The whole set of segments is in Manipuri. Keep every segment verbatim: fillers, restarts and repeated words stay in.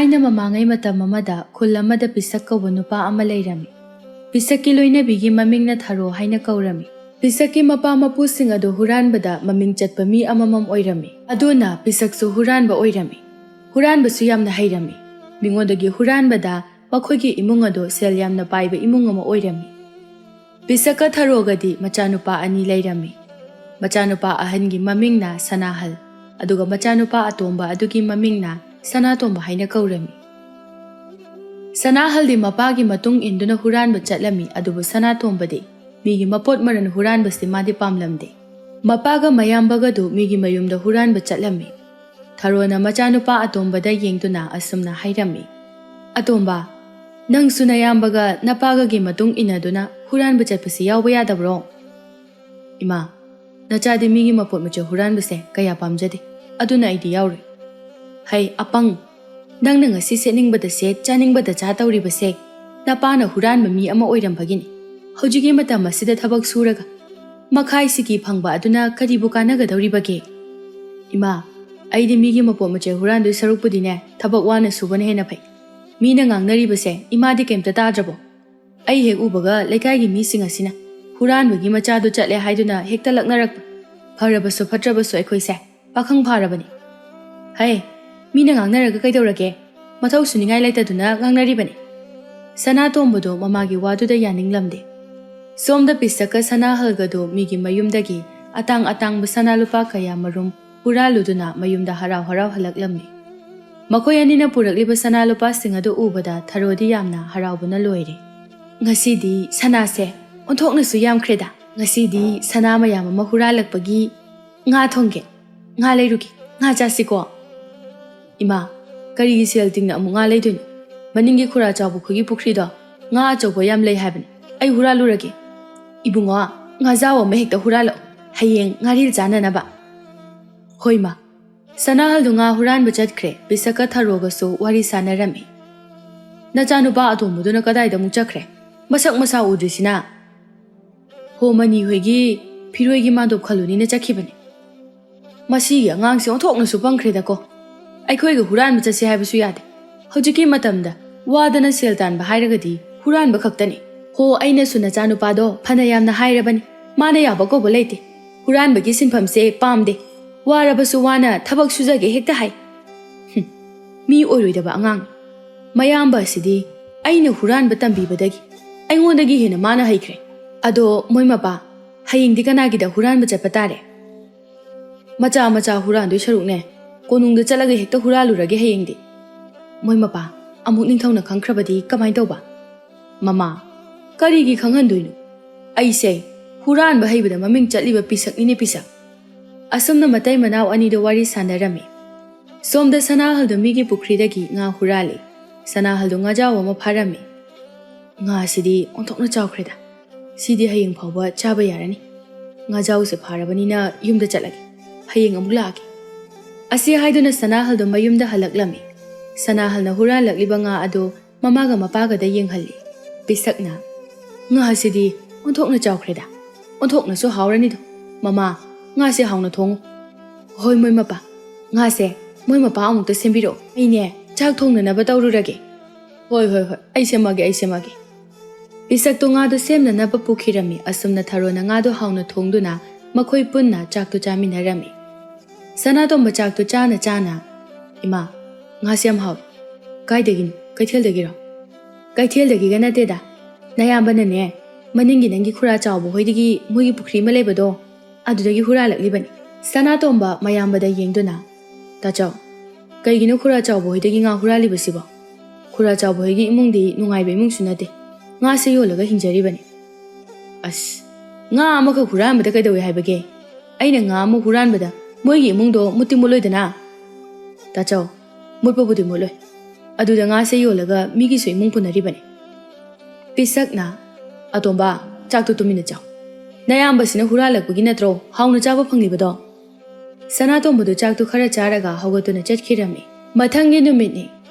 ꯊꯥꯏꯅ ꯃꯃꯥꯡꯉꯩ ꯃꯇꯝ ꯑꯃꯗ ꯈꯨꯜ ꯑꯃꯗ ꯄꯤꯁꯛ ꯀꯧꯕ ꯅꯨꯄꯥ ꯑꯃ ꯂꯩꯔꯝꯃꯤ꯫ ꯄꯤꯁꯛꯀꯤ ꯂꯣꯏꯅꯕꯤꯒꯤ ꯃꯃꯤꯡꯅ ꯊꯔꯣ ꯍꯥꯏꯅ ꯀꯧꯔꯝꯃꯤ꯫ ꯄꯤꯁꯛꯀꯤ ꯃꯄꯥ ꯃꯄꯨꯁꯤꯡ ꯑꯗꯨ ꯍꯨꯔꯥꯟꯕꯗ ꯃꯃꯤꯡ ꯆꯠꯄ ꯃꯤ ꯑꯃꯃꯝ ꯑꯣꯏꯔꯝꯃꯤ꯫ ꯑꯗꯨꯅ ꯄꯤꯁꯛꯁꯨ ꯍꯨꯔꯥꯟꯕ ꯑꯣꯏꯔꯝꯃꯤ꯫ ꯍꯨꯔꯥꯟꯕꯁꯨ ꯌꯥꯝꯅ ꯍꯩꯔꯝꯃꯤ꯫ ꯃꯤꯉꯣꯟꯗꯒꯤ ꯍꯨꯔꯥꯟꯕꯗ ꯃꯈꯣꯏꯒꯤ ꯏꯃꯨꯡ ꯑꯗꯨ ꯁꯦꯜ ꯌꯥꯝꯅ ꯄꯥꯏꯕ ꯏꯃꯨꯡ ꯑꯃ ꯑꯣꯏꯔꯝꯃꯤ꯫ ꯄꯤꯁꯛꯀ ꯊꯔꯣꯒꯗꯤ ꯃꯆꯥꯅꯨꯄꯥ ꯑꯅꯤ ꯂꯩꯔꯝꯃꯤ꯫ ꯃꯆꯥꯅꯨꯄꯥ ꯑꯍꯟꯒꯤ ꯃꯃꯤꯡꯅ ꯁꯅꯥꯍꯜ, ꯑꯗꯨꯒ ꯃꯆꯥꯅꯨꯄꯥ ꯑꯇꯣꯝꯕ ꯑꯗꯨꯒꯤ ꯃꯃꯤꯡꯅ ꯁꯅꯥꯇꯣꯝꯕ ꯍꯥꯏꯅ ꯀꯧꯔꯝꯃꯤ꯫ ꯁꯅꯥꯍꯜꯗꯤ ꯃꯄꯥꯒꯤ ꯃꯇꯨꯡ ꯏꯟꯗꯨꯅ ꯍꯨꯔꯥꯟꯕ ꯆꯠꯂꯝꯃꯤ, ꯑꯗꯨꯕꯨ ꯁꯅꯥꯇꯣꯝꯕꯗꯤ ꯃꯤꯒꯤ ꯃꯄꯣꯠ ꯃꯔꯟ ꯍꯨꯔꯥꯟꯕꯁꯤ ꯃꯥꯗꯤ ꯄꯥꯝꯂꯝꯗꯦ꯫ ꯃꯄꯥꯒ ꯃꯌꯥꯝꯕꯒꯗꯨ ꯃꯤꯒꯤ ꯃꯌꯨꯝꯗ ꯍꯨꯔꯥꯟꯕ ꯆꯠꯂꯝꯃꯤ꯫ ꯊꯔꯣꯅ ꯃꯆꯥꯅꯨꯄꯥ ꯑꯇꯣꯝꯕꯗ ꯌꯦꯡꯗꯨꯅ ꯑꯁꯨꯝꯅ ꯍꯥꯏꯔꯝꯃꯤ, "ꯑꯇꯣꯝꯕ, ꯅꯪꯁꯨ ꯅꯌꯥꯝꯕꯒ ꯅꯄꯥꯒꯒꯤ ꯃꯇꯨꯡ ꯏꯟꯅꯗꯨꯅ ꯍꯨꯔꯥꯟꯕ ꯆꯠꯄꯁꯤ ꯌꯥꯎꯕ ꯌꯥꯗꯕ꯭ꯔꯣ?" "ꯏꯃꯥ, ꯅꯆꯥꯗꯤ ꯃꯤꯒꯤ ꯃꯄꯣꯠ ꯃꯆꯩ ꯍꯨꯔꯥꯟꯕꯁꯦ ꯀꯌꯥ ꯄꯥꯝꯖꯗꯦ, ꯑꯗꯨꯅ ꯑꯩꯗꯤ ꯌꯥꯎꯔꯣꯏ꯫ ꯍꯩ ꯑꯄꯪ, ꯅꯪꯅ ꯉꯁꯤ ꯁꯦꯠꯅꯤꯡꯕꯗ ꯁꯦꯠ, ꯆꯥꯅꯤꯡꯕꯗ ꯆꯥ ꯇꯧꯔꯤꯕꯁꯦ ꯅꯄꯥꯅ ꯍꯨꯔꯥꯟꯕ ꯃꯤ ꯑꯃ ꯑꯣꯏꯔꯝꯕꯒꯤꯅꯤ꯫ ꯍꯧꯖꯤꯛꯀꯤ ꯃꯇꯝ ꯑꯁꯤꯗ ꯊꯕꯛ ꯁꯨꯔꯒ ꯃꯈꯥꯏ ꯁꯤꯀꯤ ꯐꯪꯕ ꯑꯗꯨꯅ ꯀꯔꯤꯕꯨ ꯀꯥꯟꯅꯒꯗꯧꯔꯤꯕꯒꯦ?" "ꯏꯃꯥ, ꯑꯩꯗꯤ ꯃꯤꯒꯤ ꯃꯄꯣꯠ ꯃꯆꯩ ꯍꯨꯔꯥꯟꯗꯣꯏ ꯁꯔꯨꯛꯄꯨꯗꯤꯅꯦ ꯊꯕꯛ ꯋꯥꯅ ꯁꯨꯕꯅ ꯍꯦꯟꯅ ꯐꯩ꯫ ꯃꯤꯅ ꯉꯥꯡꯅꯔꯤꯕꯁꯦ ꯏꯃꯥꯗꯤ ꯀꯩꯝꯇ ꯇꯥꯗ꯭ꯔꯕꯣ? ꯑꯩ ꯍꯦꯛ ꯎꯕꯒ ꯂꯩꯀꯥꯏꯒꯤ ꯃꯤꯁꯤꯡ ꯑꯁꯤꯅ ꯍꯨꯔꯥꯟꯕꯒꯤ ꯃꯆꯥꯗꯨ ꯆꯠꯂꯦ ꯍꯥꯏꯗꯨꯅ ꯍꯦꯛꯇ ꯂꯛꯅꯔꯛꯄ꯫ ꯐꯔꯕꯁꯨ ꯐꯠꯇ꯭ꯔꯕꯁꯨ ꯑꯩꯈꯣꯏꯁꯦ ꯄꯥꯈꯪ ꯐꯥꯔꯕꯅꯤ꯫ ꯍꯩ, ꯃꯤꯅ ꯉꯥꯡꯅꯔꯒ ꯀꯩꯗꯧꯔꯒꯦ? ꯃꯊꯧ ꯁꯨꯅꯤꯡꯉꯥꯏ ꯂꯩꯇꯗꯨꯅ ꯉꯥꯡꯅꯔꯤꯕꯅꯤ꯫" ꯁꯅꯥꯇꯣꯝꯕꯗꯣ ꯃꯃꯥꯒꯤ ꯋꯥꯗꯨꯗ ꯌꯥꯅꯤꯡꯂꯝꯗꯦ꯫ ꯁꯣꯝꯗ ꯄꯤꯁꯛꯀ ꯁꯅꯥꯍꯜꯒꯗꯣ ꯃꯤꯒꯤ ꯃꯌꯨꯝꯗꯒꯤ ꯑꯇꯥꯡ ꯑꯇꯥꯡꯕ ꯁꯅꯥ ꯂꯨꯄꯥ ꯀꯌꯥ ꯃꯔꯨꯝ ꯍꯨꯔꯥꯜꯂꯨꯗꯨꯅ ꯃꯌꯨꯝꯗ ꯍꯔꯥꯎ ꯍꯔꯥꯎ ꯍꯜꯂꯛꯂꯝꯃꯤ꯫ ꯃꯈꯣꯏ ꯑꯅꯤꯅ ꯄꯨꯔꯛꯂꯤꯕ ꯁꯅꯥ ꯂꯨꯄꯥꯁꯤꯡ ꯑꯗꯨ ꯎꯕꯗ ꯊꯔꯣꯗꯤ ꯌꯥꯝꯅ ꯍꯔꯥꯎꯕꯅ ꯂꯣꯏꯔꯦ꯫ "ꯉꯁꯤꯗꯤ ꯁꯅꯥꯁꯦ ꯑꯣꯟꯊꯣꯛꯅꯁꯨ ꯌꯥꯝꯈ꯭ꯔꯦꯗ꯫ ꯉꯁꯤꯗꯤ ꯁꯅꯥ ꯃꯌꯥꯝ ꯑꯃ ꯍꯨꯔꯥꯜꯂꯛꯄꯒꯤ ꯉꯥ ꯊꯣꯡꯒꯦ꯫ ꯉꯥ ꯂꯩꯔꯨꯒꯦ꯫ ꯉꯥ ꯆꯥꯁꯤꯀꯣ꯫" "ꯏꯃꯥ, ꯀꯔꯤꯒꯤ ꯁꯦꯜ ꯇꯤꯡꯅ ꯑꯃꯨꯛ ꯉꯥ ꯂꯩꯗꯣꯏꯅꯣ? ꯃꯅꯤꯡꯒꯤ ꯈꯨꯔꯥ ꯆꯥꯎꯕ ꯈꯣꯏꯒꯤ ꯄꯨꯈ꯭ꯔꯤꯗꯣ ꯉꯥ ꯑꯆꯧꯕ ꯌꯥꯝ ꯂꯩ ꯍꯥꯏꯕꯅꯤ꯫ ꯑꯩ ꯍꯨꯔꯥꯜꯂꯨꯔꯒꯦ꯫" "ꯏꯕꯨꯡꯉꯣ, ꯉꯥꯖꯥꯎ ꯑꯃ ꯍꯦꯛꯇ ꯍꯨꯔꯥꯜꯂꯛꯑꯣ꯫ ꯍꯌꯦꯡ ꯉꯥꯔꯤꯜ ꯆꯥꯅꯅꯕ꯫" "ꯍꯣꯏ ꯃꯥ꯫" ꯁꯅꯥꯍꯜꯗꯨ ꯉꯥ ꯍꯨꯔꯥꯟꯕ ꯆꯠꯈ꯭ꯔꯦ꯫ ꯄꯤꯁꯛꯀ ꯊꯔꯣꯒꯁꯨ ꯋꯥꯔꯤ ꯁꯥꯟꯅꯔꯝꯃꯤ꯫ "ꯅꯆꯥꯅꯨꯄꯥ ꯑꯇꯣꯝꯕꯗꯨꯅ ꯀꯗꯥꯏꯗ ꯑꯃꯨꯛ ꯆꯠꯈ꯭ꯔꯦ? ꯃꯁꯛ ꯃꯁꯥ ꯎꯗ꯭ꯔꯤꯁꯤꯅ?" "ꯍꯣ, ꯃꯅꯤ ꯍꯣꯏꯒꯤ ꯐꯤꯔꯣꯏꯒꯤ ꯃꯥꯟꯗꯣꯞ ꯈꯜꯂꯨꯅꯤꯅ ꯆꯠꯈꯤꯕꯅꯤ꯫ ꯃꯁꯤꯒꯤ ꯑꯉꯥꯡꯁꯦ ꯑꯣꯟꯊꯣꯛꯅꯁꯨ ꯄꯪꯈ꯭ꯔꯦꯗꯀꯣ꯫ ꯑꯩꯈꯣꯏꯒ ꯍꯨꯔꯥꯟꯕ ꯆꯠꯁꯦ ꯍꯥꯏꯕꯁꯨ ꯌꯥꯗꯦ꯫ ꯍꯧꯖꯤꯛꯀꯤ ꯃꯇꯝꯗ ꯋꯥꯗꯅ ꯁꯦꯜ ꯇꯥꯟꯕ ꯍꯥꯏꯔꯒꯗꯤ ꯍꯨꯔꯥꯟꯕ ꯈꯛꯇꯅꯤ꯫ ꯍꯣ, ꯑꯩꯅꯁꯨ ꯅꯆꯥꯅꯨꯄꯥꯗꯣ ꯐꯅ ꯌꯥꯝꯅ ꯍꯥꯏꯔꯕꯅꯤ, ꯃꯥꯅ ꯌꯥꯕ ꯀꯧꯕ ꯂꯩꯇꯦ꯫ ꯍꯨꯔꯥꯟꯕꯒꯤ ꯁꯤꯟꯐꯝꯁꯦ ꯄꯥꯝꯗꯦ꯫ ꯋꯥꯔꯕꯁꯨ ꯋꯥꯅ ꯊꯕꯛ ꯁꯨꯖꯒꯦ ꯍꯦꯛꯇ ꯍꯥꯏ꯫ ꯍꯨꯝ, ꯃꯤ ꯑꯣꯏꯔꯣꯏꯗꯕ ꯑꯉꯥꯡꯅꯤ꯫ ꯃꯌꯥꯝꯕ ꯑꯁꯤꯗꯤ ꯑꯩꯅ ꯍꯨꯔꯥꯟꯕ ꯇꯝꯕꯤꯕꯗꯒꯤ ꯑꯩꯉꯣꯟꯗꯒꯤ ꯍꯦꯟꯅ ꯃꯥꯅ ꯍꯩꯈ꯭ꯔꯦ꯫ ꯑꯗꯣ ꯃꯣꯏ ꯃꯄꯥ, ꯍꯌꯦꯡꯗꯤ ꯀꯅꯥꯒꯤꯗ ꯍꯨꯔꯥꯟꯕ ꯆꯠꯄ ꯇꯥꯔꯦ? ꯃꯆꯥ ꯃꯆꯥ ꯍꯨꯔꯥꯟꯗꯣꯏ ꯁꯔꯨꯛꯅꯦ, ꯀꯣꯅꯨꯡꯗ ꯆꯠꯂꯒ ꯍꯦꯛꯇ ꯍꯨꯔꯥꯜꯂꯨꯔꯒꯦ ꯍꯌꯦꯡꯗꯤ꯫ ꯃꯣꯏ ꯃꯄꯥ, ꯑꯃꯨꯛ ꯅꯤꯡꯊꯧꯅ ꯈꯪꯈ꯭ꯔꯕꯗꯤ ꯀꯃꯥꯏ ꯇꯧꯕ? ꯃꯃꯥ, ꯀꯔꯤꯒꯤ ꯈꯪꯍꯟꯗꯣꯏꯅꯣ? ꯑꯩꯁꯦ ꯍꯨꯔꯥꯟꯕ ꯍꯩꯕꯗ ꯃꯃꯤꯡ ꯆꯠꯂꯤꯕ ꯄꯤꯁꯛꯅꯤꯅꯦ ꯄꯤꯁꯛ꯫ ꯑꯁꯨꯝꯅ ꯃꯇꯩ ꯃꯅꯥꯎ ꯑꯅꯤꯗꯣ ꯋꯥꯔꯤ ꯁꯥꯟꯅꯔꯝꯃꯤ꯫ ꯁꯣꯝꯗ ꯁꯅꯥꯍꯜꯗꯣ ꯃꯤꯒꯤ ꯄꯨꯈ꯭ꯔꯤꯗꯒꯤ ꯉꯥ ꯍꯨꯔꯥꯜꯂꯤ꯫ ꯁꯅꯥꯍꯜꯗꯣ ꯉꯥꯖꯥꯎ ꯑꯃ ꯐꯥꯔꯝꯃꯤ꯫ ꯉꯥꯁꯤꯗꯤ ꯑꯣꯟꯊꯣꯛꯅ ꯆꯥꯎꯈ꯭ꯔꯦꯗ꯫ ꯁꯤꯗꯤ ꯍꯌꯦꯡ ꯐꯥꯎꯕ ꯆꯥꯕ ꯌꯥꯔꯅꯤ꯫ ꯉꯥꯖꯥꯎꯁꯦ ꯐꯥꯔꯕꯅꯤꯅ ꯌꯨꯝꯗ ꯆꯠꯂꯒꯦ꯫ ꯍꯌꯦꯡ ꯑꯃꯨꯛ ꯂꯥꯛꯑꯒꯦ꯫ ꯑꯁꯤ ꯍꯥꯏꯗꯨꯅ ꯁꯅꯥꯍꯜꯗꯣ ꯃꯌꯨꯝꯗ ꯍꯜꯂꯛꯂꯝꯃꯤ꯫ ꯁꯅꯥꯍꯜꯅ ꯍꯨꯔꯥꯜꯂꯛꯂꯤꯕ ꯉꯥ ꯑꯗꯨ ꯃꯃꯥꯒ ꯃꯄꯥꯒꯗ ꯌꯦꯡꯍꯜꯂꯤ꯫ ꯄꯤꯁꯛꯅ, "ꯉꯥꯁꯤꯗꯤ ꯑꯣꯟꯊꯣꯛꯅ ꯆꯥꯎꯈ꯭ꯔꯦꯗ꯫ ꯑꯣꯟꯊꯣꯛꯅꯁꯨ ꯍꯥꯎꯔꯅꯤꯗꯣ꯫ ꯃꯃꯥ, ꯉꯥꯁꯦ ꯍꯥꯎꯅ ꯊꯣꯡꯉꯨ꯫" "ꯍꯣꯏ, ꯃꯣꯏ ꯃꯄꯥ꯫ ꯉꯥꯁꯦ ꯃꯣꯏ ꯃꯄꯥ ꯑꯃꯨꯛꯇ ꯁꯦꯝꯕꯤꯔꯛꯑꯣ꯫ ꯑꯩꯅꯦ ꯆꯥꯛ ꯊꯣꯡꯅꯅꯕ ꯇꯧꯔꯨꯔꯒꯦ꯫" "ꯍꯣꯏ, ꯍꯣꯏ, ꯍꯣꯏ꯫ ꯑꯩ ꯁꯦꯝꯃꯒꯦ, ꯑꯩ ꯁꯦꯝꯃꯒꯦ꯫" ꯄꯤꯁꯛꯇꯣ ꯉꯥꯗꯣ ꯁꯦꯝꯅꯅꯕ ꯄꯨꯈꯤꯔꯝꯃꯤ꯫ ꯑꯁꯨꯝꯅ ꯊꯔꯣꯅ ꯉꯥꯗꯣ ꯍꯥꯎꯅ ꯊꯣꯡꯗꯨꯅ ꯃꯈꯣꯏ ꯄꯨꯟꯅ ꯆꯥꯛꯇꯣ ꯆꯥꯃꯤꯟꯅꯔꯝꯃꯤ꯫ ꯁꯅꯥꯇꯣꯝꯕ ꯆꯥꯛꯇꯣ ꯆꯥꯅ ꯆꯥꯅ, "ꯏꯃꯥ, ꯉꯥꯁꯦ ꯌꯥꯝ ꯍꯥꯎꯏ꯫ ꯀꯥꯏꯗꯒꯤꯅꯣ? ꯀꯩꯊꯦꯜꯗꯒꯤꯔꯣ?" "ꯀꯩꯊꯦꯜꯗꯒꯤꯒ ꯅꯠꯇꯦꯗ꯫ ꯅꯌꯥꯝꯕꯅꯅꯦ, ꯃꯅꯤꯡꯒꯤ ꯅꯪꯒꯤ ꯈꯨꯔꯥ ꯆꯥꯎꯕ ꯍꯣꯏꯗꯒꯤ ꯃꯣꯏꯒꯤ ꯄꯨꯈ꯭ꯔꯤ ꯑꯃ ꯂꯩꯕꯗꯣ, ꯑꯗꯨꯗꯒꯤ ꯍꯨꯔꯥꯜꯂꯛꯂꯤꯕꯅꯤ꯫" ꯁꯅꯥꯇꯣꯝꯕ ꯃꯌꯥꯝꯕꯗ ꯌꯦꯡꯗꯨꯅ, "ꯇꯥꯆꯧ, ꯀꯩꯒꯤꯅꯣ ꯈꯨꯔꯥ ꯆꯥꯎꯕ ꯍꯣꯏꯗꯒꯤ ꯉꯥ ꯍꯨꯔꯥꯜꯂꯤꯕꯁꯤꯕꯣ? ꯈꯨꯔꯥ ꯆꯥꯎꯕ ꯍꯣꯏꯒꯤ ꯏꯃꯨꯡꯗꯤ ꯅꯨꯡꯉꯥꯏꯕ ꯏꯃꯨꯡꯁꯨ ꯅꯠꯇꯦ꯫ ꯉꯥꯁꯦ ꯌꯣꯜꯂꯒ ꯍꯤꯡꯖꯔꯤꯕꯅꯤ꯫" "ꯑꯁ, ꯉꯥ ꯑꯃꯈꯛ ꯍꯨꯔꯥꯟꯕꯗ ꯀꯩꯗꯧꯏ ꯍꯥꯏꯕꯒꯦ? ꯑꯩꯅ ꯉꯥ ꯑꯃ ꯍꯨꯔꯥꯟꯕꯗ ꯃꯣꯏꯒꯤ ꯏꯃꯨꯡꯗꯣ ꯃꯨꯠꯇꯤ ꯃꯨꯠꯂꯣꯏꯗꯅ?" "ꯇꯥꯆꯧ, ꯃꯨꯠꯄꯕꯨꯗꯤ ꯃꯨꯠꯂꯣꯏ꯫ ꯑꯗꯨꯗ ꯉꯥꯁꯦ ꯌꯣꯜꯂꯒ ꯃꯤꯒꯤꯁꯨ ꯏꯃꯨꯡ ꯄꯨꯅꯔꯤꯕꯅꯤ꯫" ꯄꯤꯁꯛꯅ, "ꯑꯇꯣꯝꯕ, ꯆꯥꯛꯇꯣ ꯇꯨꯃꯤꯟꯅ ꯆꯥꯎ꯫ ꯅꯌꯥꯝꯕꯁꯤꯅ ꯍꯨꯔꯥꯜꯂꯛꯄꯒꯤ ꯅꯠꯇ꯭ꯔꯣ ꯍꯥꯎꯅ ꯆꯥꯕ ꯐꯪꯂꯤꯕꯗꯣ?" ꯁꯅꯥꯇꯣꯝꯕꯗꯨ ꯆꯥꯛꯇꯨ ꯈꯔ ꯆꯥꯔꯒ ꯍꯧꯒꯠꯇꯨꯅ ꯆꯠꯈꯤꯔꯝꯃꯤ꯫ ꯃꯊꯪꯒꯤ ꯅꯨꯃꯤꯠꯅꯤ꯫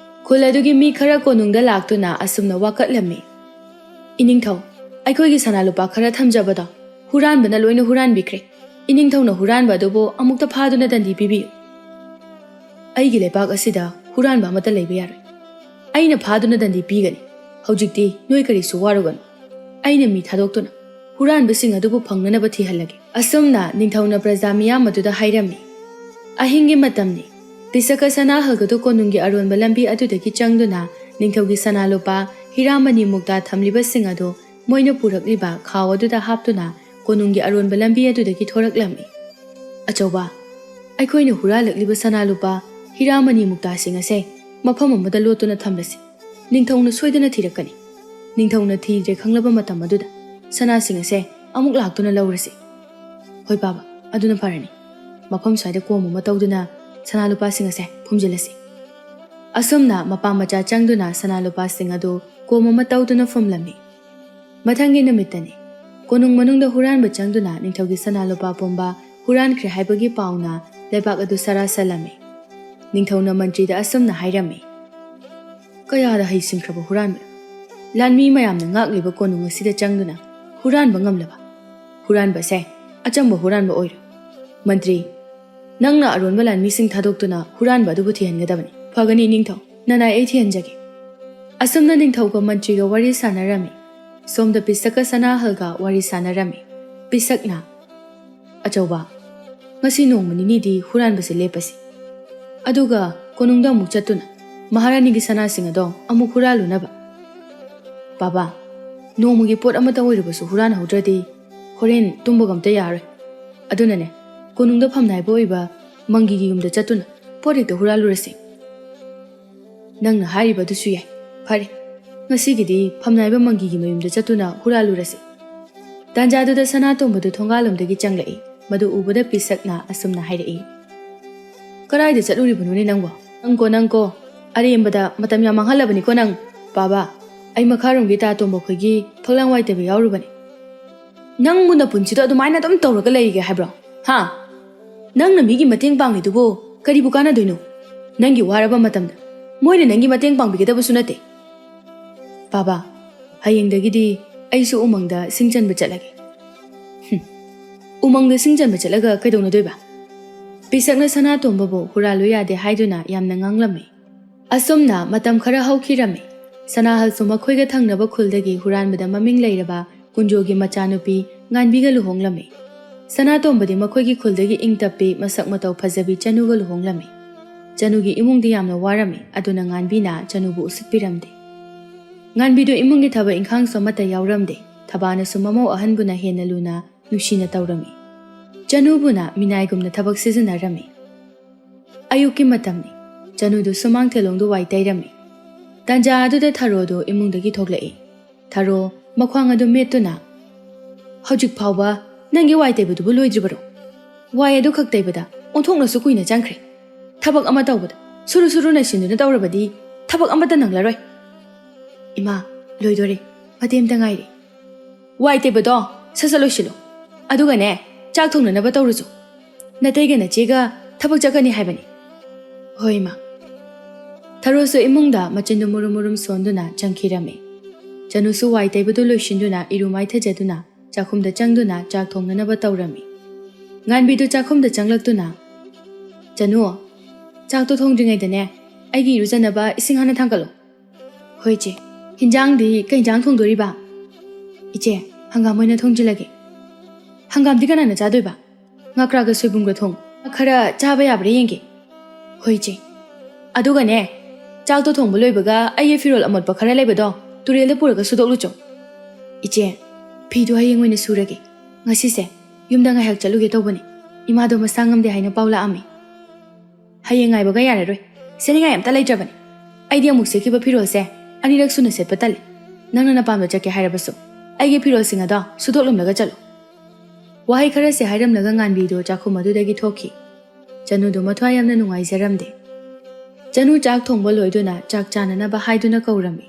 ꯈꯨꯜ ꯑꯗꯨꯒꯤ ꯃꯤ ꯈꯔ ꯀꯣꯅꯨꯡꯗ ꯂꯥꯛꯇꯨꯅ ꯑꯁꯨꯝꯅ ꯋꯥꯀꯠꯂꯝꯃꯤ, "ꯏꯅꯤꯡꯊꯧ, ꯑꯩꯈꯣꯏꯒꯤ ꯁꯅꯥ ꯂꯨꯄꯥ ꯈꯔ ꯊꯝꯖꯕꯗꯣ ꯍꯨꯔꯥꯟꯕꯅ ꯂꯣꯏꯅ ꯍꯨꯔꯥꯟꯕꯤꯈ꯭ꯔꯦ꯫ ꯏꯅꯤꯡꯊꯧꯅ ꯍꯨꯔꯥꯟꯕ ꯑꯗꯨꯕꯨ ꯑꯃꯨꯛꯇ ꯐꯥꯗꯨꯅ ꯗꯟꯗꯤ ꯄꯤꯕꯤꯌꯨ꯫ ꯑꯩꯒꯤ ꯂꯩꯕꯥꯛ ꯑꯁꯤꯗ ꯍꯨꯔꯥꯟꯕ ꯑꯃꯠꯇ ꯂꯩꯕ ꯌꯥꯔꯣꯏ꯫" ꯑꯩꯅ ꯐꯥꯗꯨꯅ ꯗꯟꯗꯤ ꯄꯤꯒꯅꯤ꯫ ꯍꯧꯖꯤꯛꯇꯤ ꯅꯣꯏ ꯀꯔꯤꯁꯨ ꯋꯥꯔꯨꯒꯅꯨ꯫ ꯑꯩꯅ ꯃꯤ ꯊꯥꯗꯣꯛꯇꯨꯅ ꯍꯨꯔꯥꯟꯕꯁꯤꯡ ꯑꯗꯨꯕꯨ ꯐꯪꯅꯅꯕ ꯊꯤꯍꯜꯂꯒꯦ꯫ ꯑꯁꯨꯝꯅ ꯅꯤꯡꯊꯧꯅ ꯄ꯭ꯔꯖꯥ ꯃꯤꯌꯥꯝ ꯑꯗꯨꯗ ꯍꯥꯏꯔꯝꯃꯤ꯫ ꯑꯍꯤꯡꯒꯤ ꯃꯇꯝꯅꯤ꯫ ꯄꯤꯁꯛꯀ ꯁꯅꯥꯍꯜꯒꯗꯨ ꯀꯣꯅꯨꯡꯒꯤ ꯑꯔꯣꯟꯕ ꯂꯝꯕꯤ ꯑꯗꯨꯗꯒꯤ ꯆꯪꯗꯨꯅ ꯅꯤꯡꯊꯧꯒꯤ ꯁꯅꯥ ꯂꯨꯄꯥ, ꯍꯤꯔꯥ ꯃꯅꯤ ꯃꯨꯛꯇꯥ ꯊꯝꯂꯤꯕꯁꯤꯡ ꯑꯗꯨ ꯃꯣꯏꯅ ꯄꯨꯔꯛꯂꯤꯕ ꯈꯥꯎ ꯑꯗꯨꯗ ꯍꯥꯞꯇꯨꯅ ꯀꯣꯅꯨꯡꯒꯤ ꯑꯔꯣꯟꯕ ꯂꯝꯕꯤ ꯑꯗꯨꯗꯒꯤ ꯊꯣꯔꯛꯂꯝꯃꯤ꯫ "ꯑꯆꯧꯕ, ꯑꯩꯈꯣꯏꯅ ꯍꯨꯔꯥꯜꯂꯛꯂꯤꯕ ꯁꯅꯥ ꯂꯨꯄꯥ, ꯍꯤꯔꯥ ꯃꯅꯤ ꯃꯨꯛꯇꯥꯁꯤꯡ ꯑꯁꯦ ꯃꯐꯝ ꯑꯃꯗ ꯂꯣꯠꯇꯨꯅ ꯊꯝꯂꯁꯤ꯫ ꯅꯤꯡꯊꯧꯅ ꯁꯣꯏꯗꯅ ꯊꯤꯔꯛꯀꯅꯤ꯫ ꯅꯤꯡꯊꯧꯅ ꯊꯤꯗ꯭ꯔꯦ ꯈꯪꯂꯕ ꯃꯇꯝ ꯑꯗꯨꯗ ꯁꯅꯥꯁꯤꯡ ꯑꯁꯦ ꯑꯃꯨꯛ ꯂꯥꯛꯇꯨꯅ ꯂꯧꯔꯁꯤ꯫" "ꯍꯣꯏ ꯄꯥꯕ, ꯑꯗꯨꯅ ꯐꯔꯅꯤ꯫ ꯃꯐꯝ ꯁ꯭ꯋꯥꯏꯗ ꯀꯣꯝ ꯑꯃ ꯇꯧꯗꯨꯅ ꯁꯅꯥ ꯂꯨꯄꯥꯁꯤꯡ ꯑꯁꯦ ꯐꯨꯝꯖꯤꯜꯂꯁꯤ꯫" ꯑꯁꯨꯝꯅ ꯃꯄꯥ ꯃꯆꯥ ꯆꯪꯗꯨꯅ ꯁꯅꯥ ꯂꯨꯄꯥꯁꯤꯡ ꯑꯗꯨ ꯀꯣꯝ ꯑꯃ ꯇꯧꯗꯨꯅ ꯐꯨꯝꯂꯝꯃꯤ꯫ ꯃꯊꯪꯒꯤ ꯅꯨꯃꯤꯠꯇꯅꯤ꯫ ꯀꯣꯅꯨꯡ ꯃꯅꯨꯡꯗ ꯍꯨꯔꯥꯟꯕ ꯆꯪꯗꯨꯅ ꯅꯤꯡꯊꯧꯒꯤ ꯁꯅꯥ ꯂꯨꯄꯥ ꯄꯨꯝꯕ ꯍꯨꯔꯥꯟꯈ꯭ꯔꯦ ꯍꯥꯏꯕꯒꯤ ꯄꯥꯎꯅ ꯂꯩꯕꯥꯛ ꯑꯗꯨ ꯁꯔꯥ ꯁꯜꯂꯝꯃꯤ꯫ ꯅꯤꯡꯊꯧꯅ ꯃꯟꯇ꯭ꯔꯤꯗ ꯑꯁꯨꯝꯅ ꯍꯥꯏꯔꯝꯃꯤ, "ꯀꯌꯥꯗ ꯍꯩꯁꯤꯡꯈ꯭ꯔꯕ ꯍꯨꯔꯥꯟꯕꯅꯣ! ꯂꯥꯟꯃꯤ ꯃꯌꯥꯝꯅ ꯉꯥꯛꯂꯤꯕ ꯀꯣꯅꯨꯡ ꯑꯁꯤꯗ ꯆꯪꯗꯨꯅ ꯍꯨꯔꯥꯟꯕ ꯉꯝꯂꯕ? ꯍꯨꯔꯥꯟꯕꯁꯦ ꯑꯆꯝꯕ ꯍꯨꯔꯥꯟꯕ ꯑꯣꯏꯔꯣꯏ꯫ ꯃꯟꯇ꯭ꯔꯤ, ꯅꯪꯅ ꯑꯔꯣꯟꯕ ꯂꯥꯟꯃꯤꯁꯤꯡ ꯊꯥꯗꯣꯛꯇꯨꯅ ꯍꯨꯔꯥꯟꯕ ꯑꯗꯨꯕꯨ ꯊꯤꯍꯟꯒꯗꯕꯅꯤ꯫" "ꯐꯒꯅꯤ ꯅꯤꯡꯊꯧ, ꯅꯅꯥꯏ ꯑꯩ ꯊꯤꯍꯟꯖꯒꯦ꯫" ꯑꯁꯨꯝꯅ ꯅꯤꯡꯊꯧꯒ ꯃꯟꯇ꯭ꯔꯤꯒ ꯋꯥꯔꯤ ꯁꯥꯟꯅꯔꯝꯃꯤ꯫ ꯁꯣꯝꯗ ꯄꯤꯁꯛꯀ ꯁꯅꯥꯍꯜꯒ ꯋꯥꯔꯤ ꯁꯥꯟꯅꯔꯝꯃꯤ꯫ ꯄꯤꯁꯛꯅ, "ꯑꯆꯧꯕ, ꯉꯁꯤ ꯅꯣꯡꯃ ꯅꯤꯅꯤꯗꯤ ꯍꯨꯔꯥꯟꯕꯁꯦ ꯂꯦꯞꯄꯁꯤ꯫ ꯑꯗꯨꯒ ꯀꯣꯅꯨꯡꯗ ꯑꯃꯨꯛ ꯆꯠꯇꯨꯅ ꯃꯍꯥꯔꯥꯅꯤꯒꯤ ꯁꯅꯥꯁꯤꯡ ꯑꯗꯣ ꯑꯃꯨꯛ ꯍꯨꯔꯥꯜꯂꯨꯅꯕ꯫" "ꯕꯥꯕꯥ, ꯅꯣꯡꯃꯒꯤ ꯄꯣꯠ ꯑꯃꯠꯇ ꯑꯣꯏꯔꯕꯁꯨ ꯍꯨꯔꯥꯟꯍꯧꯗ꯭ꯔꯗꯤ ꯍꯣꯔꯦꯟ ꯇꯨꯝꯕꯒ ꯑꯝꯇ ꯌꯥꯔꯣꯏ꯫ ꯑꯗꯨꯅꯅꯦ, ꯀꯣꯅꯨꯡꯗ ꯐꯝꯅꯥꯏꯕ ꯑꯣꯏꯕ ꯃꯪꯒꯤꯒꯤ ꯌꯨꯝꯗ ꯆꯠꯇꯨꯅ ꯄꯣꯠ ꯍꯦꯛꯇ ꯍꯨꯔꯥꯜꯂꯨꯔꯁꯤ꯫" "ꯅꯪꯅ ꯍꯥꯏꯔꯤꯕꯗꯨꯁꯨ ꯌꯥꯏ꯫ ꯐꯔꯦ, ꯉꯁꯤꯒꯤꯗꯤ ꯐꯝꯅꯥꯏꯕ ꯃꯪꯒꯤꯒꯤ ꯃꯌꯨꯝꯗ ꯆꯠꯇꯨꯅ ꯍꯨꯔꯥꯜꯂꯨꯔꯁꯤ꯫" ꯇꯥꯟꯖꯥꯗꯨꯗ ꯁꯅꯥꯇꯣꯝꯕꯗꯨ ꯊꯣꯡꯒꯥꯜꯂꯣꯝꯗꯒꯤ ꯆꯪꯂꯛꯏ꯫ ꯃꯗꯨ ꯎꯕꯗ ꯄꯤꯁꯛꯅ ꯑꯁꯨꯝꯅ ꯍꯥꯏꯔꯛꯏ, "ꯀꯗꯥꯏꯗ ꯆꯠꯂꯨꯔꯤꯕꯅꯣꯅꯦ ꯅꯪꯕꯣ? ꯅꯪꯀꯣ, ꯅꯪꯀꯣ, ꯑꯔꯦꯝꯕꯗ ꯃꯇꯝ ꯌꯥꯝ ꯃꯥꯡꯍꯜꯂꯕꯅꯤꯀꯣ ꯅꯪ꯫" "ꯕꯥꯕꯥ, ꯑꯩ ꯃꯈꯥꯔꯣꯝꯒꯤ ꯇꯥ ꯇꯣꯝꯕ ꯈꯣꯏꯒꯤ ꯐꯛꯂꯥꯡ ꯋꯥꯏ ꯇꯩꯕ ꯌꯥꯎꯔꯨꯕꯅꯤ꯫" "ꯅꯪꯕꯨ ꯅꯄꯨꯟꯁꯤꯗꯣ ꯑꯗꯨꯃꯥꯏꯅ ꯑꯗꯨꯝ ꯇꯧꯔꯒ ꯂꯩꯔꯤꯒꯦ ꯍꯥꯏꯕ꯭ꯔꯣ? ꯍꯥ? ꯅꯪꯅ ꯃꯤꯒꯤ ꯃꯇꯦꯡ ꯄꯥꯡꯂꯤꯗꯨꯕꯨ ꯀꯔꯤꯕꯨ ꯀꯥꯟꯅꯗꯣꯏꯅꯣ? ꯅꯪꯒꯤ ꯋꯥꯔꯕ ꯃꯇꯝꯗ ꯃꯣꯏꯅ ꯅꯪꯒꯤ ꯃꯇꯦꯡ ꯄꯥꯡꯕꯤꯒꯗꯕꯁꯨ ꯅꯠꯇꯦ꯫" "ꯕꯥꯕꯥ, ꯍꯌꯦꯡꯗꯒꯤꯗꯤ ꯑꯩꯁꯨ ꯎꯃꯪꯗ ꯁꯤꯡ ꯆꯟꯕ ꯆꯠꯂꯒꯦ꯫" "ꯍꯨꯝ, ꯎꯃꯪꯗ ꯁꯤꯡ ꯆꯟꯕ ꯆꯠꯂꯒ ꯀꯩꯗꯧꯅꯗꯣꯏꯕ?" ꯄꯤꯁꯛꯅ ꯁꯅꯥꯇꯣꯝꯕꯕꯨ ꯍꯨꯔꯥꯜꯂꯨ ꯌꯥꯗꯦ ꯍꯥꯏꯗꯨꯅ ꯌꯥꯝꯅ ꯉꯥꯡꯂꯝꯃꯤ꯫ ꯑꯁꯨꯝꯅ ꯃꯇꯝ ꯈꯔ ꯍꯧꯈꯤꯔꯝꯃꯤ꯫ ꯁꯅꯥꯍꯜꯁꯨ ꯃꯈꯣꯏꯒ ꯊꯪꯅꯕ ꯈꯨꯜꯗꯒꯤ ꯍꯨꯔꯥꯟꯕꯗ ꯃꯃꯤꯡ ꯂꯩꯔꯕ ꯀꯨꯟꯖꯣꯒꯤ ꯃꯆꯥꯅꯨꯄꯤ ꯉꯥꯟꯕꯤꯒ ꯂꯨꯍꯣꯡꯂꯝꯃꯤ꯫ ꯁꯅꯥꯇꯣꯝꯕꯗꯤ ꯃꯈꯣꯏꯒꯤ ꯈꯨꯜꯗꯒꯤ ꯏꯪ ꯇꯞꯄꯤ, ꯃꯁꯛ ꯃꯇꯧ ꯐꯖꯕꯤ ꯆꯅꯨꯒ ꯂꯨꯍꯣꯡꯂꯝꯃꯤ꯫ ꯆꯅꯨꯒꯤ ꯏꯃꯨꯡꯗꯤ ꯌꯥꯝꯅ ꯋꯥꯔꯝꯃꯤ, ꯑꯗꯨꯅ ꯉꯥꯟꯕꯤꯅ ꯆꯅꯨꯕꯨ ꯎꯁꯤꯠꯄꯤꯔꯝꯗꯦ꯫ ꯉꯥꯟꯕꯤꯗꯨ ꯏꯃꯨꯡꯒꯤ ꯊꯕꯛ ꯏꯪꯈꯥꯡꯁꯨ ꯑꯃꯠꯇ ꯌꯥꯎꯔꯝꯗꯦ꯫ ꯊꯕꯥꯅꯁꯨ ꯃꯃꯧ ꯑꯍꯟꯕꯨꯅ ꯍꯦꯟꯅ ꯂꯨꯅ ꯅꯨꯡꯁꯤꯅ ꯇꯧꯔꯝꯃꯤ꯫ ꯆꯅꯨꯕꯨꯅ ꯃꯤꯅꯥꯏꯒꯨꯝꯅ ꯊꯕꯛ ꯁꯤꯖꯤꯟꯅꯔꯝꯃꯤ꯫ ꯑꯌꯨꯛꯀꯤ ꯃꯇꯝꯅꯤ꯫ ꯆꯅꯨꯗꯨ ꯁꯨꯃꯥꯡ ꯊꯦꯂꯣꯡꯗꯨ ꯋꯥꯏ ꯇꯩꯔꯝꯃꯤ꯫ ꯇꯥꯟꯖꯥ ꯑꯗꯨꯗ ꯊꯔꯣꯗꯨ ꯏꯃꯨꯡꯗꯒꯤ ꯊꯣꯛꯂꯛꯏ꯫ ꯊꯔꯣ ꯃꯈ꯭ꯋꯥꯡ ꯑꯗꯨ ꯃꯦꯠꯇꯨꯅ, "ꯍꯧꯖꯤꯛ ꯐꯥꯎꯕ ꯅꯪꯒꯤ ꯋꯥꯏ ꯇꯩꯕꯗꯨꯕꯨ ꯂꯣꯏꯗ꯭ꯔꯤꯕꯔꯣ? ꯋꯥꯏ ꯑꯗꯨꯈꯛ ꯇꯩꯕꯗ ꯑꯣꯟꯊꯣꯛꯅꯁꯨ ꯀꯨꯏꯅ ꯆꯪꯈ꯭ꯔꯦ꯫ ꯊꯕꯛ ꯑꯃ ꯇꯧꯕꯗ ꯁꯨꯔꯨ ꯁꯨꯔꯨ ꯅꯩꯁꯤꯟꯗꯨꯅ ꯇꯧꯔꯕꯗꯤ ꯊꯕꯛ ꯑꯃꯠꯇ ꯅꯪꯂꯔꯣꯏ꯫" "ꯏꯃꯥ, ꯂꯣꯏꯗꯣꯔꯦ, ꯃꯇꯦꯛ ꯑꯃꯇ ꯉꯥꯏꯔꯦ꯫ ꯋꯥꯏ ꯇꯩꯕꯗꯣ ꯁꯠ ꯁꯠ ꯂꯣꯏꯁꯤꯜꯂꯨ꯫ ꯑꯗꯨꯒꯅꯦ, ꯆꯥꯛ ꯊꯣꯡꯅꯅꯕ ꯇꯧꯔꯨꯆꯣ꯫ ꯅꯇꯩꯒ ꯅꯆꯦꯒ ꯊꯕꯛ ꯆꯠꯀꯅꯤ ꯍꯥꯏꯕꯅꯤ꯫" "ꯍꯣꯏ, ꯏꯃꯥ꯫" ꯊꯔꯣꯁꯨ ꯏꯃꯨꯡꯗ ꯃꯆꯤꯟꯗꯨ ꯃꯨꯔꯨꯝ ꯃꯨꯔꯨꯝ ꯁꯣꯟꯗꯨꯅ ꯆꯪꯈꯤꯔꯝꯃꯤ꯫ ꯆꯅꯨꯁꯨ ꯋꯥꯏ ꯇꯩꯕꯗꯨ ꯂꯣꯏꯁꯤꯟꯗꯨꯅ ꯏꯔꯨ ꯃꯥꯏꯊꯖꯗꯨꯅ ꯆꯥꯛꯈꯨꯝꯗ ꯆꯪꯗꯨꯅ ꯆꯥꯛ ꯊꯣꯡꯅꯅꯕ ꯇꯧꯔꯝꯃꯤ꯫ ꯉꯥꯟꯕꯤꯗꯨ ꯆꯥꯛꯈꯨꯝꯗ ꯆꯪꯂꯛꯇꯨꯅ, "ꯆꯅꯨ, ꯆꯥꯛꯇꯣ ꯊꯣꯡꯗ꯭ꯔꯤꯉꯩꯗꯅꯦ, ꯑꯩꯒꯤ ꯏꯔꯨꯖꯅꯕ ꯏꯁꯤꯡ ꯍꯥꯟꯅ ꯊꯥꯡꯒꯠꯂꯣ꯫" "ꯍꯣꯏ, ꯏꯆꯦ꯫ ꯍꯤꯟꯖꯥꯡꯗꯤ ꯀꯩ ꯍꯤꯟꯖꯥꯡ ꯊꯣꯡꯗꯣꯔꯤꯕ?" "ꯏꯆꯦ, ꯍꯪꯒꯥꯝ ꯑꯣꯏꯅ ꯊꯣꯡꯖꯤꯜꯂꯒꯦ꯫" "ꯍꯪꯒꯥꯝꯗꯤ ꯀꯅꯥꯅ ꯆꯥꯗꯣꯏꯕ? ꯉꯀ꯭ꯔꯥꯒ ꯁꯣꯏꯕꯨꯝꯒ ꯊꯣꯡ꯫ ꯈꯔ ꯆꯥꯕ ꯌꯥꯕ꯭ꯔꯥ ꯌꯦꯡꯒꯦ꯫" "ꯍꯣꯏ, ꯏꯆꯦ꯫ ꯑꯗꯨꯒꯅꯦ, ꯆꯥꯛꯇꯣ ꯊꯣꯡꯕ ꯂꯣꯏꯕꯒ ꯑꯩꯒꯤ ꯐꯤꯔꯣꯜ ꯑꯃꯣꯠꯄ ꯈꯔ ꯂꯩꯕꯗꯣ ꯇꯨꯔꯦꯜꯗ ꯄꯨꯔꯒ ꯁꯨꯗꯣꯛꯂꯨꯆꯣ꯫" "ꯏꯆꯦ, ꯐꯤꯗꯣ ꯍꯌꯦꯡ ꯑꯣꯏꯅ ꯁꯨꯔꯒꯦ꯫ ꯉꯁꯤꯁꯦ ꯌꯨꯝꯗ ꯉꯥꯏꯍꯥꯛ ꯆꯠꯂꯨꯒꯦ ꯇꯧꯕꯅꯤ꯫ ꯏꯃꯥꯗꯣ ꯃꯁꯥ ꯉꯝꯗꯦ ꯍꯥꯏꯅ ꯄꯥꯎ ꯂꯥꯛꯑꯝꯃꯤ꯫" "ꯍꯌꯦꯡ ꯉꯥꯏꯕꯒ ꯌꯥꯔꯔꯣꯏ꯫ ꯁꯦꯠꯅꯤꯡꯉꯥꯏ ꯑꯝꯇ ꯂꯩꯇ꯭ꯔꯕꯅꯤ꯫ ꯑꯩꯗꯤ ꯑꯃꯨꯛ ꯁꯦꯠꯈꯤꯕ ꯐꯤꯔꯣꯜꯁꯦ ꯑꯅꯤꯔꯛ ꯁꯨꯅ ꯁꯦꯠꯄ ꯇꯜꯂꯤ꯫ ꯅꯪꯅ ꯅꯄꯥꯝꯗ ꯆꯠꯀꯦ ꯍꯥꯏꯔꯕꯁꯨ ꯑꯩꯒꯤ ꯐꯤꯔꯣꯜꯁꯤꯡ ꯑꯗꯣ ꯁꯨꯗꯣꯛꯂꯝꯂꯒ ꯆꯠꯂꯨ꯫" ꯋꯥꯍꯩ ꯈꯔꯁꯦ ꯍꯥꯏꯔꯝꯂꯒ ꯉꯥꯟꯕꯤꯗꯨ ꯆꯥꯛꯈꯨꯝ ꯑꯗꯨꯗꯒꯤ ꯊꯣꯛꯈꯤ꯫ ꯆꯅꯨꯗꯨ ꯃꯊ꯭ꯋꯥꯏ ꯌꯥꯝꯅ ꯅꯨꯡꯉꯥꯏꯖꯔꯝꯗꯦ꯫ ꯆꯅꯨ ꯆꯥꯛ ꯊꯣꯡꯕ ꯂꯣꯏꯗꯨꯅ ꯆꯥꯛ ꯆꯥꯅꯅꯕ ꯍꯥꯏꯗꯨꯅ ꯀꯧꯔꯝꯃꯤ꯫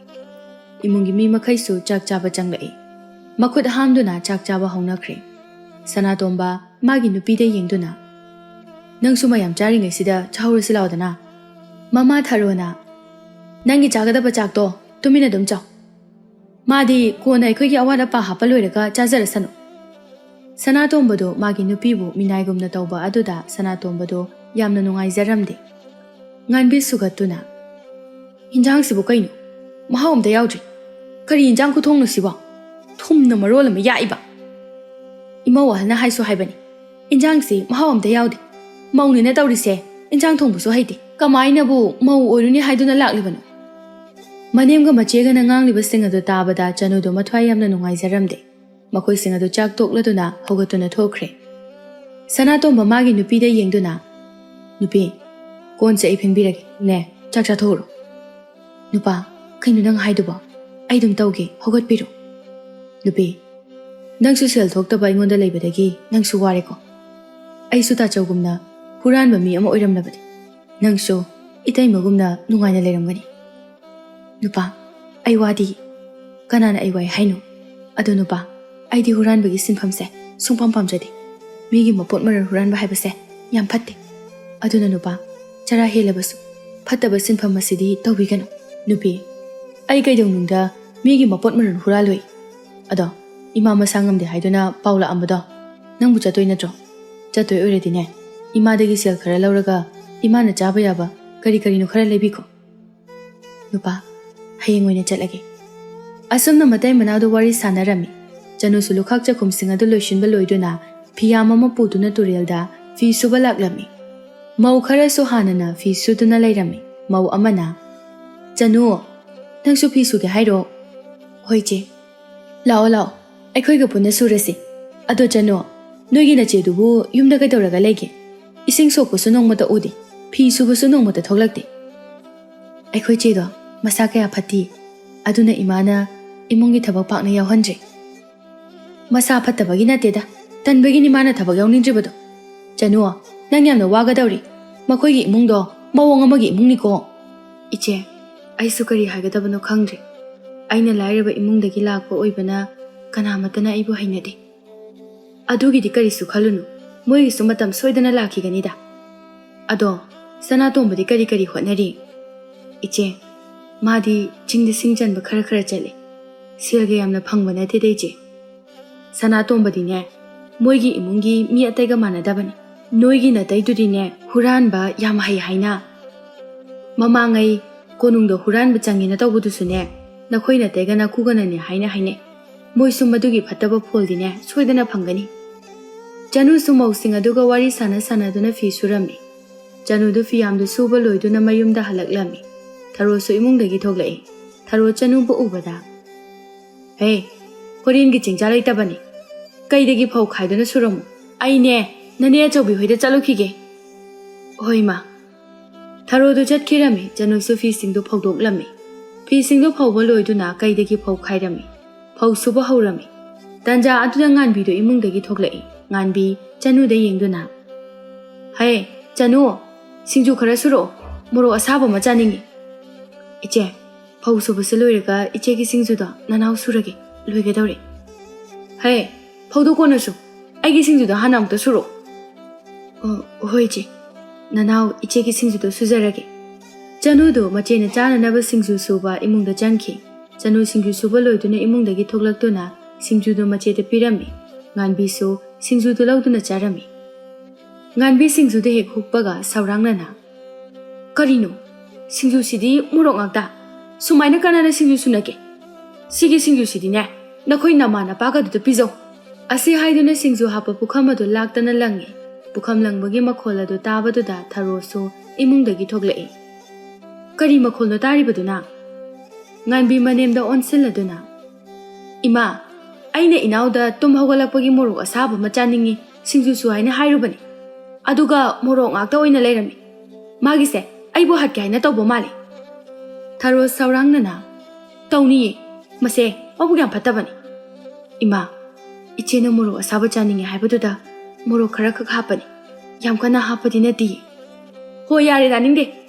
ꯏꯃꯨꯡꯒꯤ ꯃꯤ ꯃꯈꯩꯁꯨ ꯆꯥꯛ ꯆꯥꯕ ꯆꯪꯂꯛꯏ꯫ ꯃꯈꯨꯠ ꯍꯥꯝꯗꯨꯅ ꯆꯥꯛ ꯆꯥꯕ ꯍꯧꯅꯈ꯭ꯔꯦ꯫ ꯁꯅꯥꯇꯣꯝꯕ ꯃꯥꯒꯤ ꯅꯨꯄꯤꯗ ꯌꯦꯡꯗꯨꯅ, "ꯅꯪꯁꯨ ꯃꯌꯥꯝ ꯆꯥꯔꯤꯉꯩꯁꯤꯗ ꯆꯥꯍꯧꯔꯁꯤ ꯂꯥꯎꯗꯅ꯫" ꯃꯃꯥ ꯊꯔꯣꯅ, "ꯅꯪꯒꯤ ꯆꯥꯒꯗꯕ ꯆꯥꯛꯇꯣ ꯇꯨꯃꯤꯟꯅ ꯑꯗꯨꯝ ꯆꯥꯎ꯫ ꯃꯥꯗꯤ ꯀꯣꯟꯅ ꯑꯩꯈꯣꯏꯒꯤ ꯑꯋꯥꯠ ꯑꯄꯥ ꯍꯥꯞꯄ ꯂꯣꯏꯔꯒ ꯆꯥꯖꯔꯁꯅꯨ꯫" ꯁꯅꯥꯇꯣꯝꯕꯗꯨ ꯃꯥꯒꯤ ꯅꯨꯄꯤꯕꯨ ꯃꯤꯅꯥꯏꯒꯨꯝꯅ ꯇꯧꯕ ꯑꯗꯨꯗ ꯁꯅꯥꯇꯣꯝꯕꯗꯨ ꯌꯥꯝꯅ ꯅꯨꯡꯉꯥꯏꯖꯔꯝꯗꯦ꯫ ꯉꯥꯟꯕꯤ ꯁꯨꯒꯠꯇꯨꯅ, "ꯏꯟꯖꯥꯡꯁꯤꯕꯨ ꯀꯩꯅꯣ? ꯃꯍꯥꯎ ꯑꯝꯇ ꯌꯥꯎꯗ꯭ꯔꯦ꯫ ꯀꯔꯤ ꯏꯟꯖꯥꯡ ꯈꯨꯊꯣꯡꯅꯣ ꯁꯤꯕꯣ? ꯊꯨꯝꯅ ꯃꯔꯣꯜ ꯑꯃ ꯌꯥꯛꯏꯕ꯫ ꯏꯃꯧ ꯑꯍꯜꯅ ꯍꯥꯏꯁꯨ ꯍꯥꯏꯕꯅꯤ, ꯏꯟꯖꯥꯡꯁꯤ ꯃꯍꯥꯎ ꯑꯝꯇ ꯌꯥꯎꯗꯦ꯫ ꯃꯧꯅꯤꯅ ꯇꯧꯔꯤꯁꯦ, ꯏꯟꯖꯥꯡ ꯊꯣꯡꯕꯁꯨ ꯍꯩꯇꯦ꯫ ꯀꯃꯥꯏꯅꯕꯨ ꯃꯧ ꯑꯣꯏꯔꯨꯅꯤ ꯍꯥꯏꯗꯨꯅ ꯂꯥꯛꯂꯤꯕꯅꯣ?" ꯃꯅꯦꯝꯒ ꯃꯆꯦꯒꯅ ꯉꯥꯡꯂꯤꯕꯁꯤꯡ ꯑꯗꯨ ꯇꯥꯕꯗ ꯆꯅꯨꯗꯣ ꯃꯊ꯭ꯋꯥꯏ ꯌꯥꯝꯅ ꯅꯨꯡꯉꯥꯏꯖꯔꯝꯗꯦ꯫ ꯃꯈꯣꯏꯁꯤꯡ ꯑꯗꯨ ꯆꯥꯛ ꯇꯣꯛꯂꯗꯨꯅ ꯍꯧꯒꯠꯇꯨꯅ ꯊꯣꯛꯈ꯭ꯔꯦ꯫ ꯁꯅꯥꯇꯣꯝꯕ ꯃꯥꯒꯤ ꯅꯨꯄꯤꯗ ꯌꯦꯡꯗꯨꯅ, "ꯅꯨꯄꯤ, ꯀꯣꯟꯁꯦ ꯑꯩ ꯐꯦꯡꯕꯤꯔꯒꯦ꯫ ꯅꯦ, ꯆꯥꯛ ꯆꯥꯊꯣꯛꯎꯔꯣ꯫ ꯅꯨꯄꯥ, ꯀꯩꯅꯣ ꯅꯪ ꯍꯥꯏꯗꯨꯕꯣ? ꯑꯩ ꯑꯗꯨꯝ ꯇꯧꯒꯦ, ꯍꯧꯒꯠꯄꯤꯔꯣ꯫ ꯅꯨꯄꯤ, ꯅꯪꯁꯨ ꯁꯦꯜ ꯊꯣꯛꯇꯕ ꯑꯩꯉꯣꯟꯗ ꯂꯩꯕꯗꯒꯤ ꯅꯪꯁꯨ ꯋꯥꯔꯦꯀꯣ꯫ ꯑꯩꯁꯨ ꯇꯥꯆꯧꯒꯨꯝꯅ ꯍꯨꯔꯥꯟꯕ ꯃꯤ ꯑꯃ ꯑꯣꯏꯔꯝꯂꯕꯗꯤ ꯅꯪꯁꯨ ꯏꯇꯩꯃꯒꯨꯝꯅ ꯅꯨꯡꯉꯥꯏꯅ ꯂꯩꯔꯝꯒꯅꯤ꯫" "ꯅꯨꯄꯥ, ꯑꯩ ꯋꯥꯗꯤ꯫ ꯀꯅꯥꯅ ꯑꯩ ꯋꯥꯏ ꯍꯥꯏꯅꯣ? ꯑꯗꯣ ꯅꯨꯄꯥ, ꯑꯩꯗꯤ ꯍꯨꯔꯥꯟꯕꯒꯤ ꯁꯤꯟꯐꯝꯁꯦ ꯁꯨꯡꯄꯥꯝ ꯄꯥꯝꯖꯗꯦ꯫ ꯃꯤꯒꯤ ꯃꯄꯣꯠ ꯃꯔꯜ ꯍꯨꯔꯥꯟꯕ ꯍꯥꯏꯕꯁꯦ ꯌꯥꯝ ꯐꯠꯇꯦ꯫ ꯑꯗꯨꯅ ꯅꯨꯄꯥ, ꯆꯔꯥ ꯍꯦꯜꯂꯕꯁꯨ ꯐꯠꯇꯕ ꯁꯤꯟꯐꯝ ꯑꯁꯤꯗꯤ ꯇꯧꯕꯤꯒꯅꯨ꯫" "ꯅꯨꯄꯤ, ꯑꯩ ꯀꯩꯗꯧꯅꯨꯡꯗ ꯃꯤꯒꯤ ꯃꯄꯣꯠ ꯃꯔꯜ ꯍꯨꯔꯥꯜꯂꯣꯏ꯫ ꯑꯗꯣ ꯏꯃꯥ ꯃꯁꯥ ꯉꯝꯗꯦ ꯍꯥꯏꯗꯨꯅ ꯄꯥꯎ ꯂꯥꯛꯑꯝꯕꯗꯣ ꯅꯪꯕꯨ ꯆꯠꯇꯣꯏ ꯅꯠꯇ꯭ꯔꯣ? ꯆꯠꯇꯣꯏ ꯑꯣꯏꯔꯗꯤꯅꯦ, ꯏꯃꯥꯗꯒꯤ ꯁꯦꯜ ꯈꯔ ꯂꯧꯔꯒ ꯏꯃꯥꯅ ꯆꯥꯕ ꯌꯥꯕ ꯀꯔꯤ ꯀꯔꯤꯅꯣ ꯈꯔ ꯂꯩꯕꯤꯈꯣ꯫" "ꯅꯨꯄꯥ, ꯍꯌꯦꯡ ꯑꯣꯏꯅ ꯆꯠꯂꯒꯦ꯫" ꯑꯁꯨꯝꯅ ꯃꯇꯩ ꯃꯅꯥꯎꯗꯨ ꯋꯥꯔꯤ ꯁꯥꯟꯅꯔꯝꯃꯤ꯫ ꯆꯅꯨꯁꯨ ꯂꯨꯈꯥꯛ ꯆꯈꯨꯝꯁꯤꯡ ꯑꯗꯨ ꯂꯣꯏꯁꯤꯟꯕ ꯂꯣꯏꯗꯨꯅ ꯐꯤꯌꯥꯝ ꯑꯃ ꯄꯨꯗꯨꯅ ꯇꯨꯔꯦꯜꯗ ꯐꯤ ꯁꯨꯕ ꯂꯥꯛꯂꯝꯃꯤ꯫ ꯃꯧ ꯈꯔꯁꯨ ꯍꯥꯟꯅꯅ ꯐꯤ ꯁꯨꯗꯨꯅ ꯂꯩꯔꯝꯃꯤ꯫ ꯃꯧ ꯑꯃꯅ, "ꯆꯅꯨ, ꯅꯪꯁꯨ ꯐꯤ ꯁꯨꯒꯦ ꯍꯥꯏꯔꯣ?" "ꯍꯣꯏ ꯆꯦ꯫" "ꯂꯥꯛꯑꯣ, ꯂꯥꯛꯑꯣ, ꯑꯩꯈꯣꯏꯒ ꯄꯨꯟꯅ ꯁꯨꯔꯁꯤ꯫ ꯑꯗꯣ ꯆꯅꯨ, ꯅꯣꯏꯒꯤ ꯅꯆꯦꯗꯨꯕꯨ ꯌꯨꯝꯗ ꯀꯩꯗꯧꯔꯒ ꯂꯩꯒꯦ? ꯏꯁꯤꯡ ꯁꯣꯛꯄꯁꯨ ꯅꯣꯡꯃꯇ ꯎꯗꯦ, ꯐꯤ ꯁꯨꯕꯁꯨ ꯅꯣꯡꯃꯇ ꯊꯣꯛꯂꯛꯇꯦ꯫" "ꯑꯩꯈꯣꯏ ꯆꯦꯗꯣ ꯃꯁꯥ ꯀꯌꯥ ꯐꯠꯇꯦ, ꯑꯗꯨꯅ ꯏꯃꯥꯅ ꯏꯃꯨꯡꯒꯤ ꯊꯕꯛ ꯄꯥꯛꯅ ꯌꯥꯎꯍꯟꯗ꯭ꯔꯦ꯫" "ꯃꯁꯥ ꯐꯠꯇꯕꯒꯤ ꯅꯠꯇꯦꯗ, ꯇꯟꯕꯒꯤꯅꯤ ꯃꯥꯅ ꯊꯕꯛ ꯌꯥꯎꯅꯤꯡꯗ꯭ꯔꯤꯕꯗꯣ꯫ ꯆꯅꯨ, ꯅꯪ ꯌꯥꯝꯅ ꯋꯥꯒꯗꯧꯔꯤ꯫ ꯃꯈꯣꯏꯒꯤ ꯏꯃꯨꯡꯗꯣ ꯃꯑꯣꯡ ꯑꯃꯒꯤ ꯏꯃꯨꯡꯅꯤꯀꯣ꯫" "ꯏꯆꯦ, ꯑꯩꯁꯨ ꯀꯔꯤ ꯍꯥꯏꯒꯗꯕꯅꯣ ꯈꯪꯗ꯭ꯔꯦ꯫ ꯑꯩꯅ ꯂꯥꯏꯔꯕ ꯏꯃꯨꯡꯗꯒꯤ ꯂꯥꯛꯄ ꯑꯣꯏꯕꯅ ꯀꯅꯥꯃꯠꯇꯅ ꯑꯩꯕꯨ ꯍꯩꯅꯗꯦ꯫ ꯑꯗꯨꯒꯤꯗꯤ ꯀꯔꯤꯁꯨ ꯈꯜꯂꯨꯅꯨ, ꯃꯣꯏꯒꯤꯁꯨ ꯃꯇꯝ ꯁꯣꯏꯗꯅ ꯂꯥꯛꯈꯤꯒꯅꯤꯗ꯫ ꯑꯗꯣ ꯁꯅꯥꯇꯣꯝꯕꯗꯤ ꯀꯔꯤ ꯀꯔꯤ ꯍꯣꯠꯅꯔꯤ?" "ꯏꯆꯦ, ꯃꯥꯗꯤ ꯆꯤꯡꯗ ꯁꯤꯡ ꯆꯟꯕ ꯈꯔ ꯈꯔ ꯆꯠꯂꯤ꯫ ꯁꯦꯜꯒ ꯌꯥꯝꯅ ꯐꯪꯕ ꯅꯠꯇꯦꯗ ꯏꯆꯦ꯫ ꯁꯅꯥꯇꯣꯝꯕꯗꯤꯅꯦ, ꯃꯣꯏꯒꯤ ꯏꯃꯨꯡꯒꯤ ꯃꯤ ꯑꯇꯩꯒ ꯃꯥꯟꯅꯗꯕꯅꯤ꯫ ꯅꯣꯏꯒꯤ ꯅꯇꯩꯗꯨꯗꯤꯅꯦ, ꯍꯨꯔꯥꯟꯕ ꯌꯥꯝ ꯍꯩ ꯍꯥꯏꯅ꯫ ꯃꯃꯥꯡꯉꯩ ꯀꯣꯅꯨꯡꯗ ꯍꯨꯔꯥꯟꯕ ꯆꯪꯉꯦꯅ ꯇꯧꯕꯗꯨꯁꯨꯅꯦ, ꯅꯈꯣꯏ ꯅꯇꯩꯒ ꯅꯀꯨꯒꯅꯅꯦ ꯍꯥꯏꯅ ꯍꯥꯏꯅꯩ꯫ ꯃꯣꯏꯁꯨ ꯃꯗꯨꯒꯤ ꯐꯠꯇꯕ ꯐꯣꯜꯗꯤꯅꯦ ꯁꯣꯏꯗꯅ ꯐꯪꯒꯅꯤ꯫ ꯆꯅꯨꯁꯨ ꯃꯧꯁꯤꯡ ꯑꯗꯨꯒ ꯋꯥꯔꯤ ꯁꯥꯟꯅ ꯁꯥꯟꯅꯗꯨꯅ ꯐꯤ ꯁꯨꯔꯝꯃꯤ꯫ ꯆꯅꯨꯗꯨ ꯐꯤꯌꯥꯝꯗꯨ ꯁꯨꯕ ꯂꯣꯏꯗꯨꯅ ꯃꯌꯨꯝꯗ ꯍꯜꯂꯛꯂꯝꯃꯤ꯫ ꯊꯔꯣꯁꯨ ꯏꯃꯨꯡꯗꯒꯤ ꯊꯣꯛꯂꯛꯏ꯫ ꯊꯔꯣ ꯆꯅꯨꯕꯨ ꯎꯕꯗ, "ꯍꯦ, ꯍꯣꯔꯦꯟꯒꯤ ꯆꯦꯡꯖꯥ ꯂꯩꯇꯕꯅꯤ꯫ ꯀꯩꯗꯒꯤ ꯐꯧ ꯈꯥꯏꯗꯨꯅ ꯁꯨꯔꯝꯃꯨ꯫ ꯑꯩꯅꯦ, ꯅꯅꯦ ꯑꯆꯧꯕꯤ ꯍꯣꯏꯗ ꯆꯠꯂꯨꯈꯤꯒꯦ꯫" "ꯍꯣꯏ, ꯏꯃꯥ꯫" ꯊꯔꯣꯗꯨ ꯆꯠꯈꯤꯔꯝꯃꯤ꯫ ꯆꯅꯨꯁꯨ ꯐꯤꯁꯤꯡꯗꯨ ꯐꯧꯗꯣꯛꯂꯝꯃꯤ꯫ ꯐꯤꯁꯤꯡꯗꯨ ꯐꯧꯕ ꯂꯣꯏꯗꯨꯅ ꯀꯩꯗꯒꯤ ꯐꯧ ꯈꯥꯏꯔꯝꯃꯤ꯫ ꯐꯧ ꯁꯨꯕ ꯍꯧꯔꯝꯃꯤ꯫ ꯇꯟꯖꯥ ꯑꯗꯨꯗ ꯉꯥꯟꯕꯤꯗꯨ ꯏꯃꯨꯡꯗꯒꯤ ꯊꯣꯛꯂꯛꯏ꯫ ꯉꯥꯟꯕꯤ ꯆꯅꯨꯗ ꯌꯦꯡꯗꯨꯅ, "ꯍꯦ, ꯆꯅꯨ, ꯁꯤꯡꯖꯨ ꯈꯔ ꯁꯨꯔꯛꯑꯣ꯫ ꯃꯣꯔꯣꯛ ꯑꯁꯥꯕ ꯑꯃ ꯆꯥꯅꯤꯡꯉꯤ꯫" "ꯏꯆꯦ, ꯐꯧ ꯁꯨꯕꯁꯦ ꯂꯣꯏꯔꯒ ꯏꯆꯦꯒꯤ ꯁꯤꯡꯖꯨꯗꯣ ꯅꯅꯥꯎ ꯁꯨꯔꯒꯦ꯫ ꯂꯣꯏꯒꯗꯧꯔꯦ꯫" "ꯍꯦ, ꯐꯧꯗꯣ ꯀꯣꯟꯅ ꯁꯨ꯫ ꯑꯩꯒꯤ ꯁꯤꯡꯖꯨꯗꯣ ꯍꯥꯟꯅ ꯑꯃꯨꯛꯇ ꯁꯨꯔꯛꯑꯣ꯫" "ꯑꯣ, ꯍꯣꯏ, ꯏꯆꯦ꯫ ꯅꯅꯥꯎ ꯏꯆꯦꯒꯤ ꯁꯤꯡꯖꯨꯗꯣ ꯁꯨꯖꯔꯒꯦ꯫" ꯆꯅꯨꯗꯨ ꯃꯆꯦꯅ ꯆꯥꯅꯅꯕ ꯁꯤꯡꯖꯨ ꯁꯨꯕ ꯏꯃꯨꯡꯗ ꯆꯪꯈꯤ꯫ ꯆꯅꯨ ꯁꯤꯡꯖꯨ ꯁꯨꯕ ꯂꯣꯏꯗꯨꯅ ꯏꯃꯨꯡꯗꯒꯤ ꯊꯣꯛꯂꯛꯇꯨꯅ ꯁꯤꯡꯖꯨꯗꯨ ꯃꯆꯦꯗ ꯄꯤꯔꯝꯃꯤ꯫ ꯉꯥꯟꯕꯤꯁꯨ ꯁꯤꯡꯖꯨꯗꯨ ꯂꯧꯗꯨꯅ ꯆꯥꯔꯝꯃꯤ꯫ ꯉꯥꯟꯕꯤ ꯁꯤꯡꯖꯨꯗꯨ ꯍꯦꯛ ꯍꯨꯛꯄꯒ ꯁꯧꯔꯥꯡꯅꯅ, "ꯀꯔꯤꯅꯣ? ꯁꯤꯡꯖꯨꯁꯤꯗꯤ ꯃꯣꯔꯣꯛ ꯉꯥꯛꯇ꯫ ꯁꯨꯃꯥꯏꯅ ꯀꯅꯥꯅ ꯁꯤꯡꯖꯨ ꯁꯨꯅꯒꯦ? ꯁꯤꯒꯤ ꯁꯤꯡꯖꯨꯁꯤꯗꯤꯅꯦ, ꯅꯈꯣꯏ ꯅꯃꯥ ꯅꯄꯥꯒꯗꯨꯗ ꯄꯤꯖꯧ꯫" ꯑꯁꯤ ꯍꯥꯏꯗꯨꯅ ꯁꯤꯡꯖꯨ ꯍꯥꯞꯄ ꯄꯨꯈꯝ ꯑꯗꯨ ꯂꯥꯛꯇꯅ ꯂꯪꯉꯤ꯫ ꯄꯨꯈꯝ ꯂꯪꯕꯒꯤ ꯃꯈꯣꯜ ꯑꯗꯨ ꯇꯥꯕꯗꯨꯗ ꯊꯔꯣꯁꯨ ꯏꯃꯨꯡꯗꯒꯤ ꯊꯣꯛꯂꯛꯏ꯫ "ꯀꯔꯤ ꯃꯈꯣꯜꯅꯣ ꯇꯥꯔꯤꯕꯗꯨꯅ?" ꯉꯥꯟꯕꯤ ꯃꯅꯦꯝꯗ ꯑꯣꯟꯁꯤꯜꯂꯗꯨꯅ, "ꯏꯃꯥ, ꯑꯩꯅ ꯏꯅꯥꯎꯗ ꯇꯨꯝ ꯍꯧꯒꯠꯂꯛꯄꯒꯤ ꯃꯣꯔꯣꯛ ꯑꯁꯥꯕ ꯑꯃ ꯆꯥꯅꯤꯡꯉꯤ, ꯁꯤꯡꯖꯨꯁꯨ ꯍꯥꯏꯅ ꯍꯥꯏꯔꯨꯕꯅꯤ꯫ ꯑꯗꯨꯒ ꯃꯣꯔꯣꯛ ꯉꯥꯛꯇ ꯑꯣꯏꯅ ꯂꯩꯔꯝꯃꯤ꯫ ꯃꯥꯒꯤꯁꯦ ꯑꯩꯕꯨ ꯍꯥꯠꯀꯦ ꯍꯥꯏꯅ ꯇꯧꯕ ꯃꯥꯜꯂꯤ꯫" ꯊꯔꯣ ꯁꯧꯔꯥꯡꯅꯅ, "ꯇꯧꯅꯤꯌꯦ, ꯃꯁꯦ ꯃꯕꯨꯛ ꯌꯥꯝ ꯐꯠꯇꯕꯅꯤ꯫" "ꯏꯃꯥ, ꯏꯆꯦꯅ ꯃꯣꯔꯣꯛ ꯑꯁꯥꯕ ꯆꯥꯅꯤꯡꯉꯦ ꯍꯥꯏꯕꯗꯨꯗ ꯃꯣꯔꯣꯛ ꯈꯔ ꯈꯛ ꯍꯥꯞꯄꯅꯤ꯫ ꯌꯥꯝ ꯀꯟꯅ ꯍꯥꯞꯄꯗꯤ ꯅꯠꯇꯤꯌꯦ꯫" "ꯍꯣ, ꯌꯥꯔꯦ, ꯇꯥꯅꯤꯡꯗꯦ꯫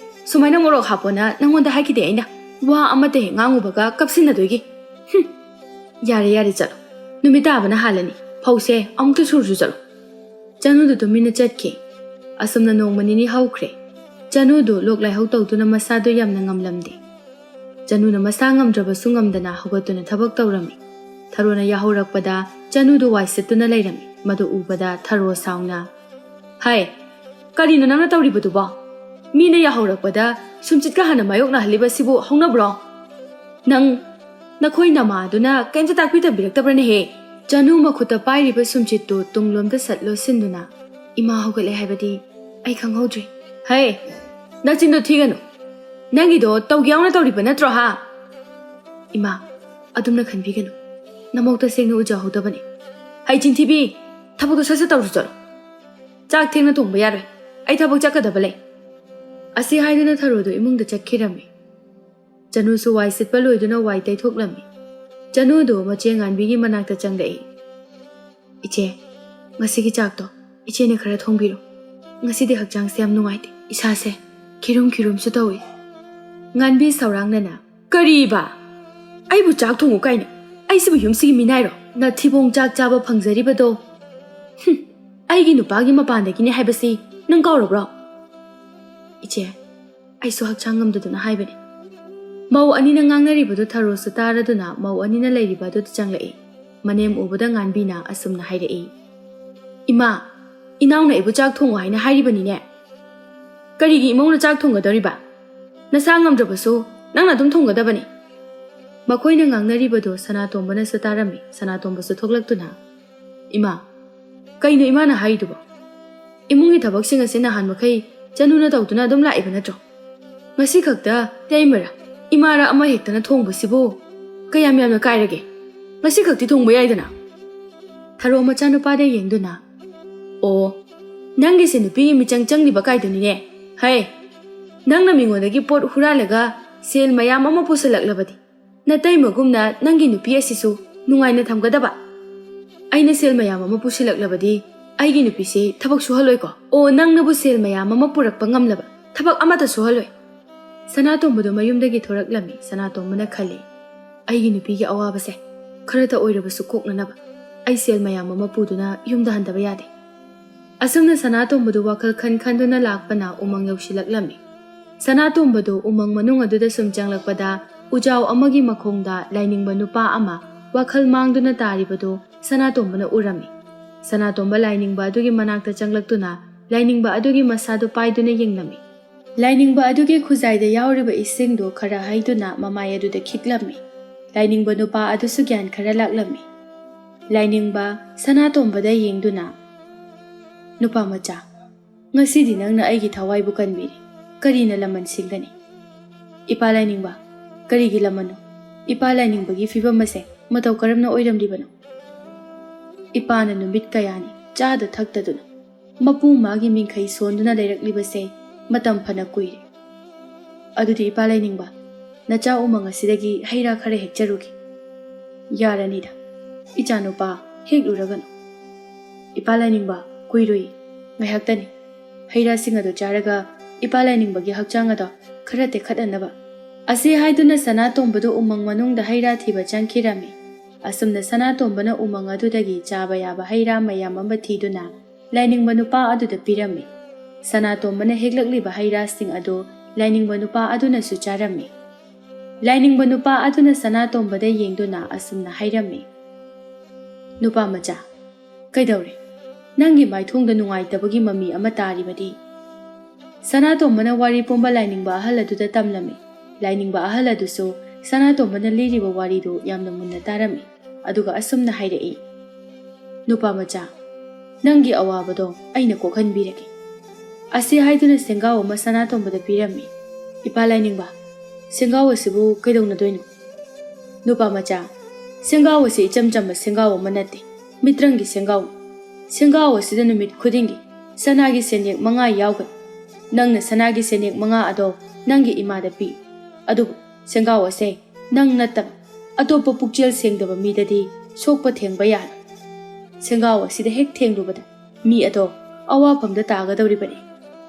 ꯁꯨꯃꯥꯏꯅ ꯃꯣꯔꯣꯛ ꯍꯥꯞꯄꯣꯅ ꯅꯪꯉꯣꯟꯗ ꯍꯥꯏꯈꯤꯗꯦ ꯑꯩꯅ꯫ ꯋꯥ ꯑꯃꯠꯇ ꯍꯦꯛ ꯉꯥꯡꯉꯨꯕꯒ ꯀꯞꯁꯤꯟꯅꯗꯣꯏꯒꯤ꯫ ꯍꯨꯝ꯫ ꯌꯥꯔꯦ, ꯌꯥꯔꯦ, ꯆꯠꯂꯣ꯫ ꯅꯨꯃꯤꯠ ꯇꯥꯕꯅ ꯍꯥꯜꯂꯅꯤ꯫ ꯐꯧꯁꯦ ꯑꯃꯨꯛꯇ ꯁꯨꯔꯁꯨ ꯆꯠꯂꯣ꯫" ꯆꯅꯨꯗꯨ ꯇꯨꯃꯤꯟꯅ ꯆꯠꯈꯤ꯫ ꯑꯁꯨꯝꯅ ꯅꯣꯡꯃ ꯅꯤꯅꯤ ꯍꯧꯈ꯭ꯔꯦ꯫ ꯆꯅꯨꯗꯨ ꯂꯣꯛ ꯂꯥꯏꯍꯧ ꯇꯧꯗꯨꯅ ꯃꯁꯥꯗꯨ ꯌꯥꯝꯅ ꯉꯝꯂꯝꯗꯦ꯫ ꯆꯅꯨꯅ ꯃꯁꯥ ꯉꯝꯗ꯭ꯔꯕꯁꯨ ꯉꯝꯗꯅ ꯍꯧꯒꯠꯇꯨꯅ ꯊꯕꯛ ꯇꯧꯔꯝꯃꯤ꯫ ꯊꯔꯣꯅ ꯌꯥꯍꯧꯔꯛꯄꯗ ꯆꯅꯨꯗꯨ ꯋꯥꯏ ꯁꯤꯠꯇꯨꯅ ꯂꯩꯔꯝꯃꯤ꯫ ꯃꯗꯨ ꯎꯕꯗ ꯊꯔꯣ ꯁꯥꯎꯅ, "ꯍꯥꯏ, ꯀꯔꯤꯅꯣ ꯅꯪꯅ ꯇꯧꯔꯤꯕꯗꯨꯕꯣ?" ꯃꯤꯅ ꯌꯥꯍꯧꯔꯛꯄꯗ ꯁꯨꯝꯆꯤꯠꯀ ꯍꯥꯟꯅ ꯃꯥꯌꯣꯛꯅꯍꯜꯂꯤꯕꯁꯤꯕꯨ ꯍꯧꯅꯕ꯭ꯔꯣ? ꯅꯪ, ꯅꯈꯣꯏ ꯅꯃꯥꯗꯨꯅ ꯀꯩꯝꯇ ꯇꯥꯛꯄꯤ ꯇꯝꯕꯤꯔꯛꯇꯕ꯭ꯔꯅꯦꯍꯦ? ꯆꯅꯨ ꯃꯈꯨꯠꯇ ꯄꯥꯏꯔꯤꯕ ꯁꯨꯝꯆꯤꯠꯇꯨ ꯇꯨꯡꯂꯣꯝꯗ ꯁꯠ ꯂꯣꯠꯁꯤꯟꯗꯨꯅ, "ꯏꯃꯥ ꯍꯧꯒꯠꯂꯦ ꯍꯥꯏꯕꯗꯤ ꯑꯩ ꯈꯪꯍꯧꯗ꯭ꯔꯦ"꯫ "ꯍꯦ, ꯅꯆꯤꯟꯗꯣ ꯊꯤꯒꯅꯨ꯫ ꯅꯪꯒꯤꯗꯣ ꯇꯧꯒꯦ ꯌꯥꯎꯅ ꯇꯧꯔꯤꯕ ꯅꯠꯇ꯭ꯔꯣ, ꯍꯥ?" "ꯏꯃꯥ, ꯑꯗꯨꯝꯅ ꯈꯟꯕꯤꯒꯅꯨ꯫ ꯅꯃꯧ ꯇꯁꯦꯡꯅ ꯎꯖꯍꯧꯗꯕꯅꯤ꯫ ꯍꯩ ꯆꯤꯟꯊꯤꯕꯤ, ꯊꯕꯛꯇꯣ ꯁꯠ ꯁꯠ ꯇꯧꯔꯨ ꯆꯠꯂꯣ꯫ ꯆꯥꯛ ꯊꯦꯡꯅ ꯊꯣꯡꯕ ꯌꯥꯔꯣꯏ꯫ ꯑꯩ ꯊꯕꯛ ꯆꯠꯀꯗꯕ ꯂꯩ"꯫ ꯑꯁꯤ ꯍꯥꯏꯗꯨꯅ ꯊꯔꯣꯗꯣ ꯏꯃꯨꯡꯗ ꯆꯠꯈꯤꯔꯝꯃꯤ꯫ ꯆꯅꯨꯁꯨ ꯋꯥꯏ ꯁꯤꯠꯄ ꯂꯣꯏꯗꯨꯅ ꯋꯥꯏ ꯇꯩꯊꯣꯛꯂꯝꯃꯤ꯫ ꯆꯅꯨꯗꯨ ꯃꯆꯦ ꯉꯥꯟꯕꯤꯒꯤ ꯃꯅꯥꯛꯇ ꯆꯪꯂꯛꯏ꯫ "ꯏꯆꯦ, ꯉꯁꯤꯒꯤ ꯆꯥꯛꯇꯣ ꯏꯆꯦꯅ ꯈꯔ ꯊꯣꯡꯕꯤꯔꯣ꯫ ꯉꯁꯤꯗꯤ ꯍꯛꯆꯥꯡꯁꯦ ꯌꯥꯝ ꯅꯨꯡꯉꯥꯏꯇꯦ꯫ ꯏꯁꯥꯁꯦ ꯈꯤꯔꯨꯝ ꯈꯤꯔꯨꯝꯁꯨ ꯇꯧꯏ"꯫ ꯉꯥꯟꯕꯤ ꯁꯧꯔꯥꯡꯅꯅ, "ꯀꯔꯤꯕ? ꯑꯩꯕꯨ ꯆꯥꯛ ꯊꯣꯡꯉꯨ ꯀꯥꯏꯅ? ꯑꯩꯁꯤꯕꯨ ꯌꯨꯝꯁꯤꯒꯤ ꯃꯤꯅꯥꯏꯔꯣ? ꯅꯊꯤꯕꯣꯡ ꯆꯥꯛ ꯆꯥꯕ ꯐꯪꯖꯔꯤꯕꯗꯣ, ꯍꯨꯝ, ꯑꯩꯒꯤ ꯅꯨꯄꯥꯒꯤ ꯃꯄꯥꯟꯗꯒꯤꯅꯦ ꯍꯥꯏꯕꯁꯤ ꯅꯪ ꯀꯥꯎꯔꯕ꯭ꯔꯣ?" "ꯏꯆꯦ, ꯑꯩꯁꯨ ꯍꯛꯆꯥꯡ ꯉꯝꯗꯗꯨꯅ ꯍꯥꯏꯕꯅꯤ"꯫ ꯃꯧ ꯑꯅꯤꯅ ꯉꯥꯡꯅꯔꯤꯕꯗꯨ ꯊꯔꯣꯁꯨ ꯇꯥꯔꯗꯨꯅ ꯃꯧ ꯑꯅꯤꯅ ꯂꯩꯔꯤꯕ ꯑꯗꯨꯗ ꯆꯪꯂꯛꯏ꯫ ꯃꯅꯦꯝ ꯎꯕꯗ ꯉꯥꯟꯕꯤꯅ ꯑꯁꯨꯝꯅ ꯍꯥꯏꯔꯛꯏ, "ꯏꯃꯥ, ꯏꯅꯥꯎꯅ ꯑꯩꯕꯨ ꯆꯥꯛ ꯊꯣꯡꯉꯨ ꯍꯥꯏꯅ ꯍꯥꯏꯔꯤꯕꯅꯤꯅꯦ꯫ ꯀꯔꯤꯒꯤ ꯏꯃꯧꯅ ꯆꯥꯛ ꯊꯣꯡꯒꯗꯧꯔꯤꯕ? ꯅꯁꯥ ꯉꯝꯗ꯭ꯔꯕꯁꯨ ꯅꯪꯅ ꯑꯗꯨꯝ ꯊꯣꯡꯒꯗꯕꯅꯤ"꯫ ꯃꯈꯣꯏꯅ ꯉꯥꯡꯅꯔꯤꯕꯗꯨ ꯁꯅꯥꯇꯣꯝꯕꯅꯁꯨ ꯇꯥꯔꯝꯃꯤ꯫ ꯁꯅꯥꯇꯣꯝꯕꯁꯨ ꯊꯣꯛꯂꯛꯇꯨꯅ, "ꯏꯃꯥ, ꯀꯩꯅꯣ ꯏꯃꯥꯅ ꯍꯥꯏꯔꯤꯗꯨꯕꯣ? ꯏꯃꯨꯡꯒꯤ ꯊꯕꯛꯁꯤꯡ ꯑꯁꯤ ꯅꯍꯥꯟ ꯃꯈꯩ ꯆꯅꯨꯅ ꯇꯧꯗꯨꯅ ꯑꯗꯨꯝ ꯂꯥꯛꯏꯕ ꯅꯠꯇ꯭ꯔꯣ? ꯉꯁꯤ ꯈꯛꯇ ꯏꯇꯩꯃꯔ ꯏꯃꯥꯔ ꯑꯃ ꯍꯦꯛꯇꯅ ꯊꯣꯡꯕꯁꯤꯕꯨ ꯀꯌꯥꯝ ꯌꯥꯝꯅ ꯀꯥꯏꯔꯒꯦ? ꯉꯁꯤ ꯈꯛꯇꯤ ꯊꯣꯡꯕ ꯌꯥꯏꯗꯅ"꯫ ꯊꯔꯣ ꯃꯆꯥꯅꯨꯄꯥꯗ ꯌꯦꯡꯗꯨꯅ, "ꯑꯣ, ꯅꯪꯒꯤꯁꯦ ꯅꯨꯄꯤꯒꯤ ꯃꯤꯆꯪ ꯆꯪꯂꯤꯕ ꯀꯥꯏꯗꯨꯅꯤꯅꯦ꯫ ꯍꯩ, ꯅꯪꯅ ꯃꯤꯉꯣꯟꯗꯒꯤ ꯄꯣꯠ ꯍꯨꯔꯥꯜꯂꯒ ꯁꯦꯜ ꯃꯌꯥꯝ ꯑꯃ ꯄꯨꯁꯜꯂꯛꯂꯕꯗꯤ ꯅꯇꯩꯃꯒꯨꯝꯅ ꯅꯪꯒꯤ ꯅꯨꯄꯤ ꯑꯁꯤꯁꯨ ꯅꯨꯡꯉꯥꯏꯅ ꯊꯝꯒꯗꯕ꯫ ꯑꯩꯅ ꯁꯦꯜ ꯃꯌꯥꯝ ꯑꯃ ꯄꯨꯁꯤꯜꯂꯛꯂꯕꯗꯤ ꯑꯩꯒꯤ ꯅꯨꯄꯤꯁꯦ ꯊꯕꯛ ꯁꯨꯍꯜꯂꯣꯏꯀꯣ? ꯑꯣ, ꯅꯪꯅꯕꯨ ꯁꯦꯜ ꯃꯌꯥꯝ ꯑꯃ ꯄꯨꯔꯛꯄ ꯉꯝꯂꯕ ꯊꯕꯛ ꯑꯃꯠꯇ ꯁꯨꯍꯜꯂꯣꯏ"꯫ ꯁꯅꯥꯇꯣꯝꯕꯗꯣ ꯃꯌꯨꯝꯗꯒꯤ ꯊꯣꯔꯛꯂꯝꯃꯤ꯫ ꯁꯅꯥꯇꯣꯝꯕꯅ ꯈꯜꯂꯤ, "ꯑꯩꯒꯤ ꯅꯨꯄꯤꯒꯤ ꯑꯋꯥꯕꯁꯦ ꯈꯔꯇ ꯑꯣꯏꯔꯕꯁꯨ ꯀꯣꯛꯅꯅꯕ ꯑꯩ ꯁꯦꯜ ꯃꯌꯥꯝ ꯑꯃ ꯄꯨꯗꯨꯅ ꯌꯨꯝꯗ ꯍꯟꯗꯕ ꯌꯥꯗꯦ"꯫ ꯑꯁꯨꯝꯅ ꯁꯅꯥꯇꯣꯝꯕꯗꯨ ꯋꯥꯈꯜ ꯈꯟ ꯈꯟꯗꯨꯅ ꯂꯥꯛꯄꯅ ꯎꯃꯪ ꯌꯧꯁꯤꯜꯂꯛꯂꯝꯃꯤ꯫ ꯁꯅꯥꯇꯣꯝꯕꯗꯨ ꯎꯃꯪ ꯃꯅꯨꯡ ꯑꯗꯨꯗ ꯁꯨꯝ ꯆꯪꯂꯛꯄꯗ ꯎꯖꯥꯎ ꯑꯃꯒꯤ ꯃꯈꯣꯡꯗ ꯂꯥꯏꯅꯤꯡꯕ ꯅꯨꯄꯥ ꯑꯃ ꯋꯥꯈꯜ ꯃꯥꯡꯗꯨꯅ ꯇꯥꯔꯤꯕꯗꯨ ꯁꯅꯥꯇꯣꯝꯕꯅ ꯎꯔꯝꯃꯤ꯫ ꯁꯅꯥꯇꯣꯝꯕ ꯂꯥꯏꯅꯤꯡꯕ ꯑꯗꯨꯒꯤ ꯃꯅꯥꯛꯇ ꯆꯪꯂꯛꯇꯨꯅ ꯂꯥꯏꯅꯤꯡꯕ ꯑꯗꯨꯒꯤ ꯃꯁꯥꯗꯨ ꯄꯥꯏꯗꯨꯅ ꯌꯦꯡꯂꯝꯃꯤ꯫ ꯂꯥꯏꯅꯤꯡꯕ ꯑꯗꯨꯒꯤ ꯈꯨꯖꯥꯏꯗ ꯌꯥꯎꯔꯤꯕ ꯏꯁꯤꯡꯗꯨ ꯈꯔ ꯍꯩꯗꯨꯅ ꯃꯃꯥꯏ ꯑꯗꯨꯗ ꯈꯤꯛꯂꯝꯃꯤ꯫ ꯂꯥꯏꯅꯤꯡꯕ ꯅꯨꯄꯥ ꯑꯗꯨꯁꯨ ꯒ꯭ꯌꯥꯟ ꯈꯔ ꯂꯥꯛꯂꯝꯃꯤ꯫ ꯂꯥꯏꯅꯤꯡꯕ ꯁꯅꯥꯇꯣꯝꯕꯗ ꯌꯦꯡꯗꯨꯅ, "ꯅꯨꯄꯥ ꯃꯆꯥ, ꯉꯁꯤꯗꯤ ꯅꯪꯅ ꯑꯩꯒꯤ ꯊꯋꯥꯏꯕꯨ ꯀꯟꯕꯤꯔꯦ꯫ ꯀꯔꯤꯅ ꯂꯃꯟ ꯁꯤꯡꯒꯅꯤ?" "ꯏꯄꯥ ꯂꯥꯏꯅꯤꯡꯕ, ꯀꯔꯤꯒꯤ ꯂꯃꯟꯅꯣ? ꯏꯄꯥ ꯂꯥꯏꯅꯤꯡꯕꯒꯤ ꯐꯤꯕꯝ ꯑꯁꯦ ꯃꯇꯧ ꯀꯔꯝꯅ ꯑꯣꯏꯔꯝꯂꯤꯕꯅꯣ?" ꯏꯄꯥꯅ ꯅꯨꯃꯤꯠ ꯀꯌꯥꯅꯤ ꯆꯥꯗ ꯊꯛꯇꯗꯨꯅ ꯃꯄꯨ ꯃꯥꯒꯤ ꯃꯤꯡꯈꯩ ꯁꯣꯟꯗꯨꯅ ꯂꯩꯔꯛꯂꯤꯕꯁꯦ ꯃꯇꯝ ꯐꯅ ꯀꯨꯏꯔꯦ꯫ "ꯑꯗꯨꯗꯤ ꯏꯄꯥ ꯂꯥꯏꯅꯤꯡꯕ, ꯅꯆꯥ ꯎꯃꯪ ꯑꯁꯤꯗꯒꯤ ꯍꯩ ꯔꯥ ꯈꯔ ꯍꯦꯛꯆꯔꯨꯒꯦ꯫" "ꯌꯥꯔꯅꯤꯗ, ꯏꯆꯥꯅꯨꯄꯥ, ꯍꯦꯛꯂꯨꯔꯒꯅꯨ꯫" "ꯏꯄꯥ ꯂꯥꯏꯅꯤꯡꯕ, ꯀꯨꯏꯔꯣꯏ, ꯉꯥꯏꯍꯥꯛꯇꯅꯤ꯫ ꯍꯩ ꯔꯥꯁꯤꯡ ꯑꯗꯨ ꯆꯥꯔꯒ ꯏꯄꯥ ꯂꯥꯏꯅꯤꯡꯕꯒꯤ ꯍꯛꯆꯥꯡ ꯑꯗꯣ ꯈꯔ ꯇꯦꯛꯈꯠꯍꯟꯅꯕ꯫" ꯑꯁꯤ ꯍꯥꯏꯗꯨꯅ ꯁꯅꯥꯇꯣꯝꯕꯗꯨ ꯎꯃꯪ ꯃꯅꯨꯡꯗ ꯍꯩ ꯔꯥ ꯊꯤꯕ ꯆꯪꯈꯤꯔꯝꯃꯤ꯫ ꯑꯁꯨꯝꯅ ꯁꯅꯥꯇꯣꯝꯕꯅ ꯎꯃꯪ ꯑꯗꯨꯗꯒꯤ ꯆꯥꯕ ꯌꯥꯕ ꯍꯩ ꯔꯥ ꯃꯌꯥꯝ ꯑꯃ ꯊꯤꯗꯨꯅ ꯂꯥꯏꯅꯤꯡꯕ ꯅꯨꯄꯥ ꯑꯗꯨꯗ ꯄꯤꯔꯝꯃꯤ꯫ ꯁꯅꯥꯇꯣꯝꯕꯅ ꯍꯦꯛꯂꯛꯂꯤꯕ ꯍꯩ ꯔꯥꯁꯤꯡ ꯑꯗꯨ ꯂꯥꯏꯅꯤꯡꯕ ꯅꯨꯄꯥ ꯑꯗꯨꯅꯁꯨ ꯆꯥꯔꯝꯃꯤ꯫ ꯂꯥꯏꯅꯤꯡꯕ ꯅꯨꯄꯥ ꯑꯗꯨꯅ ꯁꯅꯥꯇꯣꯝꯕꯗ ꯌꯦꯡꯗꯨꯅ ꯑꯁꯨꯝꯅ ꯍꯥꯏꯔꯝꯃꯤ, "ꯅꯨꯄꯥ ꯃꯆꯥ, ꯀꯩꯗꯧꯔꯦ? ꯅꯪꯒꯤ ꯃꯥꯏꯊꯣꯡꯗ ꯅꯨꯡꯉꯥꯏꯇꯕꯒꯤ ꯃꯃꯤ ꯑꯃ ꯇꯥꯔꯤꯕꯗꯤ?" ꯁꯅꯥꯇꯣꯝꯕꯅ ꯋꯥꯔꯤ ꯄꯨꯝꯕ ꯂꯥꯏꯅꯤꯡꯕ ꯑꯍꯜ ꯑꯗꯨꯗ ꯇꯝꯂꯝꯃꯤ꯫ ꯂꯥꯏꯅꯤꯡꯕ ꯑꯍꯜ ꯑꯗꯨꯁꯨ ꯁꯅꯥꯇꯣꯝꯕꯅ ꯂꯤꯔꯤꯕ ꯋꯥꯔꯤꯗꯨ ꯌꯥꯝꯅ ꯃꯨꯟꯅ ꯇꯥꯔꯝꯃꯤ꯫ ꯑꯗꯨꯒ ꯑꯁꯨꯝꯅ ꯍꯥꯏꯔꯛꯏ, "ꯅꯨꯄꯥ ꯃꯆꯥ, ꯅꯪꯒꯤ ꯑꯋꯥꯕꯗꯣ ꯑꯩꯅ ꯀꯣꯛꯍꯟꯕꯤꯔꯒꯦ꯫" ꯑꯁꯤ ꯍꯥꯏꯗꯨꯅ ꯁꯦꯡꯒꯥꯎ ꯑꯃ ꯁꯅꯥꯇꯣꯝꯕꯗ ꯄꯤꯔꯝꯃꯤ꯫ "ꯏꯄꯥ ꯂꯥꯏꯅꯤꯡꯕ, ꯁꯦꯡꯒꯥꯎ ꯑꯁꯤꯕꯨ ꯀꯩꯗꯧꯅꯗꯣꯏꯅꯣ?" "ꯅꯨꯄꯥ ꯃꯆꯥ, ꯁꯦꯡꯒꯥꯎ ꯑꯁꯤ ꯏꯆꯝ ꯆꯝꯕ ꯁꯦꯡꯒꯥꯎ ꯑꯃ ꯅꯠꯇꯦ, ꯃꯤꯇ꯭ꯔꯪꯒꯤ ꯁꯦꯡꯒꯥꯎ꯫ ꯁꯦꯡꯒꯥꯎ ꯑꯁꯤꯗ ꯅꯨꯃꯤꯠ ꯈꯨꯗꯤꯡꯒꯤ ꯁꯅꯥꯒꯤ ꯁꯦꯟꯌꯦꯛ ꯃꯉꯥ ꯌꯥꯎꯒꯅꯤ꯫ ꯅꯪꯅ ꯁꯅꯥꯒꯤ ꯁꯦꯟꯌꯦꯛ ꯃꯉꯥ ꯑꯗꯣ ꯅꯪꯒꯤ ꯏꯃꯥꯗ ꯄꯤ꯫ ꯑꯗꯨꯕꯨ ꯁꯦꯡꯒꯥꯎ ꯑꯁꯦ ꯅꯪ ꯅꯠꯇꯕ ꯑꯇꯣꯞꯄ ꯄꯨꯛꯆꯦꯜ ꯁꯦꯡꯗꯕ ꯃꯤꯗꯗꯤ ꯁꯣꯛꯄ ꯊꯦꯡꯕ ꯌꯥꯔꯣꯏ꯫ ꯁꯦꯡꯒꯥꯎ ꯑꯁꯤꯗ ꯍꯦꯛ ꯊꯦꯡꯂꯨꯕꯗ ꯃꯤ ꯑꯗꯣ ꯑꯋꯥꯐꯝꯗ ꯇꯥꯒꯗꯧꯔꯤꯕꯅꯤ꯫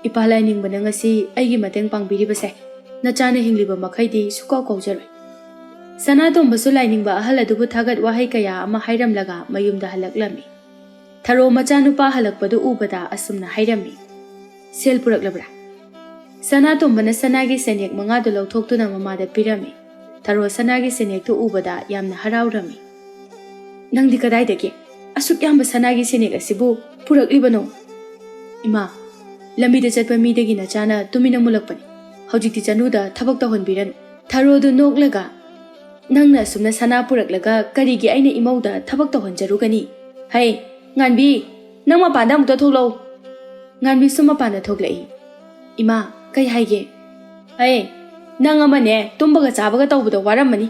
ꯏꯄꯥ ꯂꯥꯏꯅꯤꯡꯕꯅ ꯉꯁꯤ ꯑꯩꯒꯤ ꯃꯇꯦꯡ ꯄꯥꯡꯕꯤꯔꯤꯕꯁꯦ ꯅꯆꯥꯅ ꯍꯤꯡꯂꯤꯕ ꯃꯈꯩꯗꯤ ꯁꯨꯀꯥꯎ ꯀꯥꯎꯖꯔꯣꯏ꯫" ꯁꯅꯥꯇꯣꯝꯕꯁꯨ ꯂꯥꯏꯅꯤꯡꯕ ꯑꯍꯜ ꯑꯗꯨꯕꯨ ꯊꯥꯒꯠ ꯋꯥꯍꯩ ꯀꯌꯥ ꯑꯃ ꯍꯥꯏꯔꯝꯂꯒ ꯃꯌꯨꯝꯗ ꯍꯜꯂꯛꯂꯝꯃꯤ꯫ ꯊꯔꯣ ꯃꯆꯥꯅꯨꯄꯥ ꯍꯜꯂꯛꯄꯗꯨ ꯎꯕꯗ ꯑꯁꯨꯝꯅ ꯍꯥꯏꯔꯝꯃꯤ, "ꯁꯦꯜ ꯄꯨꯔꯛꯂꯕ꯭ꯔꯥ?" ꯁꯅꯥꯇꯣꯝꯕꯅ ꯁꯅꯥꯒꯤ ꯁꯦꯟꯌꯦꯛ ꯃꯉꯥꯗꯨ ꯂꯧꯊꯣꯛꯇꯨꯅ ꯃꯃꯥꯗ ꯄꯤꯔꯝꯃꯤ꯫ ꯊꯔꯣ ꯁꯅꯥꯒꯤ ꯁꯦꯟꯌꯦꯛꯇꯨ ꯎꯕꯗ ꯌꯥꯝꯅ ꯍꯔꯥꯎꯔꯝꯃꯤ꯫ "ꯅꯪꯗꯤ ꯀꯗꯥꯏꯗꯒꯤ ꯑꯁꯨꯛ ꯌꯥꯝꯕ ꯁꯅꯥꯒꯤ ꯁꯦꯟꯌꯦꯛ ꯑꯁꯤꯕꯨ ꯄꯨꯔꯛꯂꯤꯕꯅꯣ?" "ꯏꯃꯥ, ꯂꯝꯕꯤꯗ ꯆꯠꯄ ꯃꯤꯗꯒꯤ ꯅꯆꯥꯅ ꯇꯨꯃꯤꯟꯅ ꯃꯨꯜꯂꯛꯄꯅꯤ꯫ ꯍꯧꯖꯤꯛꯇꯤ ꯆꯅꯨꯗ ꯊꯕꯛ ꯇꯧꯍꯟꯕꯤꯔꯅꯨ꯫ ꯊꯔꯣꯗꯨ ꯅꯣꯛꯂꯒ, "ꯅꯪꯅ ꯑꯁꯨꯝꯅ ꯁꯅꯥ ꯄꯨꯔꯛꯂꯒ ꯀꯔꯤꯒꯤ ꯑꯩꯅ ꯏꯃꯧꯗ ꯊꯕꯛ ꯇꯧꯍꯟꯖꯔꯨꯒꯅꯤ? ꯍꯩ, ꯉꯥꯟꯕꯤ, ꯅꯪ ꯃꯄꯥꯟꯗ ꯑꯃꯨꯛꯇ ꯊꯣꯛꯂꯛꯎ꯫" ꯉꯥꯟꯕꯤꯁꯨ ꯃꯄꯥꯟꯗ ꯊꯣꯛꯂꯛꯏ꯫ "ꯏꯃꯥ, ꯀꯩ ꯍꯥꯏꯒꯦ?" "ꯍꯩ, ꯅꯪ ꯑꯃꯅꯦ ꯇꯨꯝꯕꯒ ꯆꯥꯕꯒ ꯇꯧꯕꯗ ꯋꯥꯔꯝꯃꯅꯤ꯫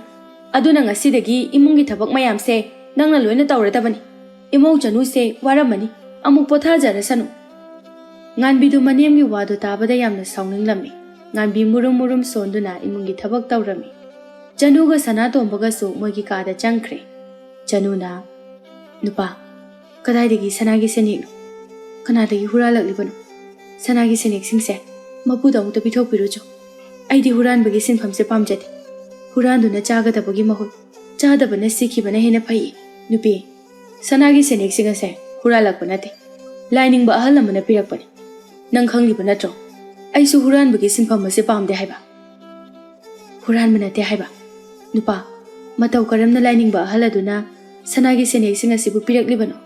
ꯑꯗꯨꯅ ꯉꯁꯤꯗꯒꯤ ꯏꯃꯨꯡꯒꯤ ꯊꯕꯛ ꯃꯌꯥꯝꯁꯦ ꯅꯪꯅ ꯂꯣꯏꯅ ꯇꯧꯔꯗꯕꯅꯤ꯫ ꯏꯃꯧ ꯆꯅꯨꯁꯦ ꯋꯥꯔꯝꯃꯅꯤ, ꯑꯃꯨꯛ ꯄꯣꯊꯥꯖꯔꯁꯅꯨ꯫" ꯉꯥꯟꯕꯤꯗꯨ ꯃꯅꯦꯝꯒꯤ ꯋꯥꯗꯨ ꯇꯥꯕꯗ ꯌꯥꯝꯅ ꯁꯥꯎꯅꯤꯡꯂꯝꯃꯤ꯫ ꯉꯥꯟꯕꯤ ꯃꯨꯔꯨꯝ ꯃꯨꯔꯨꯝ ꯁꯣꯟꯗꯨꯅ ꯏꯃꯨꯡꯒꯤ ꯊꯕꯛ ꯇꯧꯔꯝꯃꯤ꯫ ꯆꯅꯨꯒ ꯁꯅꯥꯇꯣꯝꯕꯒꯁꯨ ꯃꯣꯏꯒꯤ ꯀꯥꯗ ꯆꯪꯈ꯭ꯔꯦ꯫ ꯆꯅꯨꯅ, "ꯅꯨꯄꯥ, ꯀꯗꯥꯏꯗꯒꯤ ꯁꯅꯥꯒꯤ ꯁꯦꯅꯦꯛꯅꯣ? ꯀꯅꯥꯗꯒꯤ ꯍꯨꯔꯥꯜꯂꯛꯂꯤꯕꯅꯣ? ꯁꯅꯥꯒꯤ ꯁꯦꯅꯦꯛꯁꯤꯡꯁꯦ ꯃꯄꯨꯗ ꯑꯃꯨꯛꯇ ꯄꯤꯊꯣꯛꯄꯤꯔꯨꯆꯣ꯫ ꯑꯩꯗꯤ ꯍꯨꯔꯥꯟꯕꯒꯤ ꯁꯤꯟꯐꯝꯁꯦ ꯄꯥꯝꯖꯗꯦ꯫ ꯍꯨꯔꯥꯟꯗꯨꯅ ꯆꯥꯒꯗꯕꯒꯤ ꯃꯍꯨꯠ ꯆꯥꯗꯕꯅ ꯁꯤꯈꯤꯕꯅ ꯍꯦꯟꯅ ꯐꯩꯌꯦ꯫ ꯅꯨꯄꯤ, ꯁꯅꯥꯒꯤ ꯁꯦꯅꯦꯛꯁꯤꯡ ꯑꯁꯦ ꯍꯨꯔꯥꯜꯂꯛꯄ ꯅꯠꯇꯦ, ꯂꯥꯏꯅꯤꯡꯕ ꯑꯍꯜ ꯑꯃꯅ ꯄꯤꯔꯛꯄꯅꯤ꯫ ꯅꯪ ꯈꯪꯂꯤꯕ ꯅꯠꯇ꯭ꯔꯣ? ꯑꯩꯁꯨ ꯍꯨꯔꯥꯟꯕꯒꯤ ꯁꯤꯟꯐꯝ ꯑꯁꯦ ꯄꯥꯝꯗꯦ ꯍꯥꯏꯕ꯫" "ꯍꯨꯔꯥꯟꯕ ꯅꯠꯇꯦ ꯍꯥꯏꯕ꯫ ꯅꯨꯄꯥ, ꯃꯇꯧ ꯀꯔꯝꯅ ꯂꯥꯏꯅꯤꯡꯕ ꯑꯍꯜ ꯑꯗꯨꯅ ꯁꯅꯥꯒꯤ ꯁꯦꯅꯦꯛꯁꯤꯡ ꯑꯁꯤꯕꯨ ꯄꯤꯔꯛꯂꯤꯕꯅꯣ?"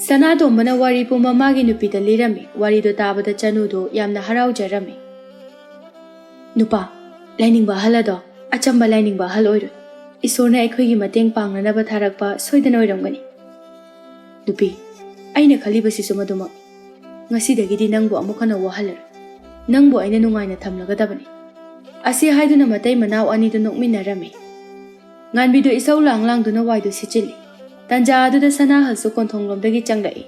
ꯁꯅꯥꯇꯣꯝꯕꯅ ꯋꯥꯔꯤ ꯄꯨꯝꯕ ꯃꯥꯒꯤ ꯅꯨꯄꯤꯗ ꯂꯤꯔꯝꯃꯤ꯫ ꯋꯥꯔꯤꯗꯨ ꯇꯥꯕꯗ ꯆꯅꯨꯗꯨ ꯌꯥꯝꯅ ꯍꯔꯥꯎꯖꯔꯝꯃꯤ꯫ "ꯅꯨꯄꯥ, ꯂꯥꯏꯅꯤꯡꯕ ꯑꯍꯜ ꯑꯗꯣ ꯑꯆꯝꯕ ꯂꯥꯏꯅꯤꯡꯕ ꯑꯍꯜ ꯑꯣꯏꯔꯣꯏ꯫ ꯏꯁꯣꯔꯅ ꯑꯩꯈꯣꯏꯒꯤ ꯃꯇꯦꯡ ꯄꯥꯡꯅꯅꯕ ꯊꯥꯔꯛꯄ ꯁꯣꯏꯗꯅ ꯑꯣꯏꯔꯝꯒꯅꯤ꯫" "ꯅꯨꯄꯤ, ꯑꯩꯅ ꯈꯜꯂꯤꯕꯁꯤꯁꯨ ꯃꯗꯨꯃꯛꯅꯤ꯫ ꯉꯁꯤꯗꯒꯤꯗꯤ ꯅꯪꯕꯨ ꯑꯃꯨꯛ ꯍꯟꯅ ꯋꯥꯍꯜꯂꯔꯣꯏ꯫ ꯅꯪꯕꯨ ꯑꯩꯅ ꯅꯨꯡꯉꯥꯏꯅ ꯊꯝꯂꯒꯗꯕꯅꯤ꯫" ꯑꯁꯤ ꯍꯥꯏꯗꯨꯅ ꯃꯇꯩ ꯃꯅꯥꯎ ꯑꯅꯤꯗꯨ ꯅꯣꯛꯃꯤꯟꯅꯔꯝꯃꯤ꯫ ꯉꯥꯟꯕꯤꯗꯨ ꯏꯁꯧ ꯂꯥꯡ ꯂꯥꯡꯗꯨꯅ ꯋꯥꯏꯗꯨ ꯁꯤꯠꯆꯤꯜꯂꯤ꯫ ꯇꯟꯖꯥ ꯑꯗꯨꯗ ꯁꯅꯥꯍꯜꯁꯨ ꯀꯣꯟꯊꯣꯡꯂꯣꯝꯗꯒꯤ ꯆꯪꯂꯛꯏ꯫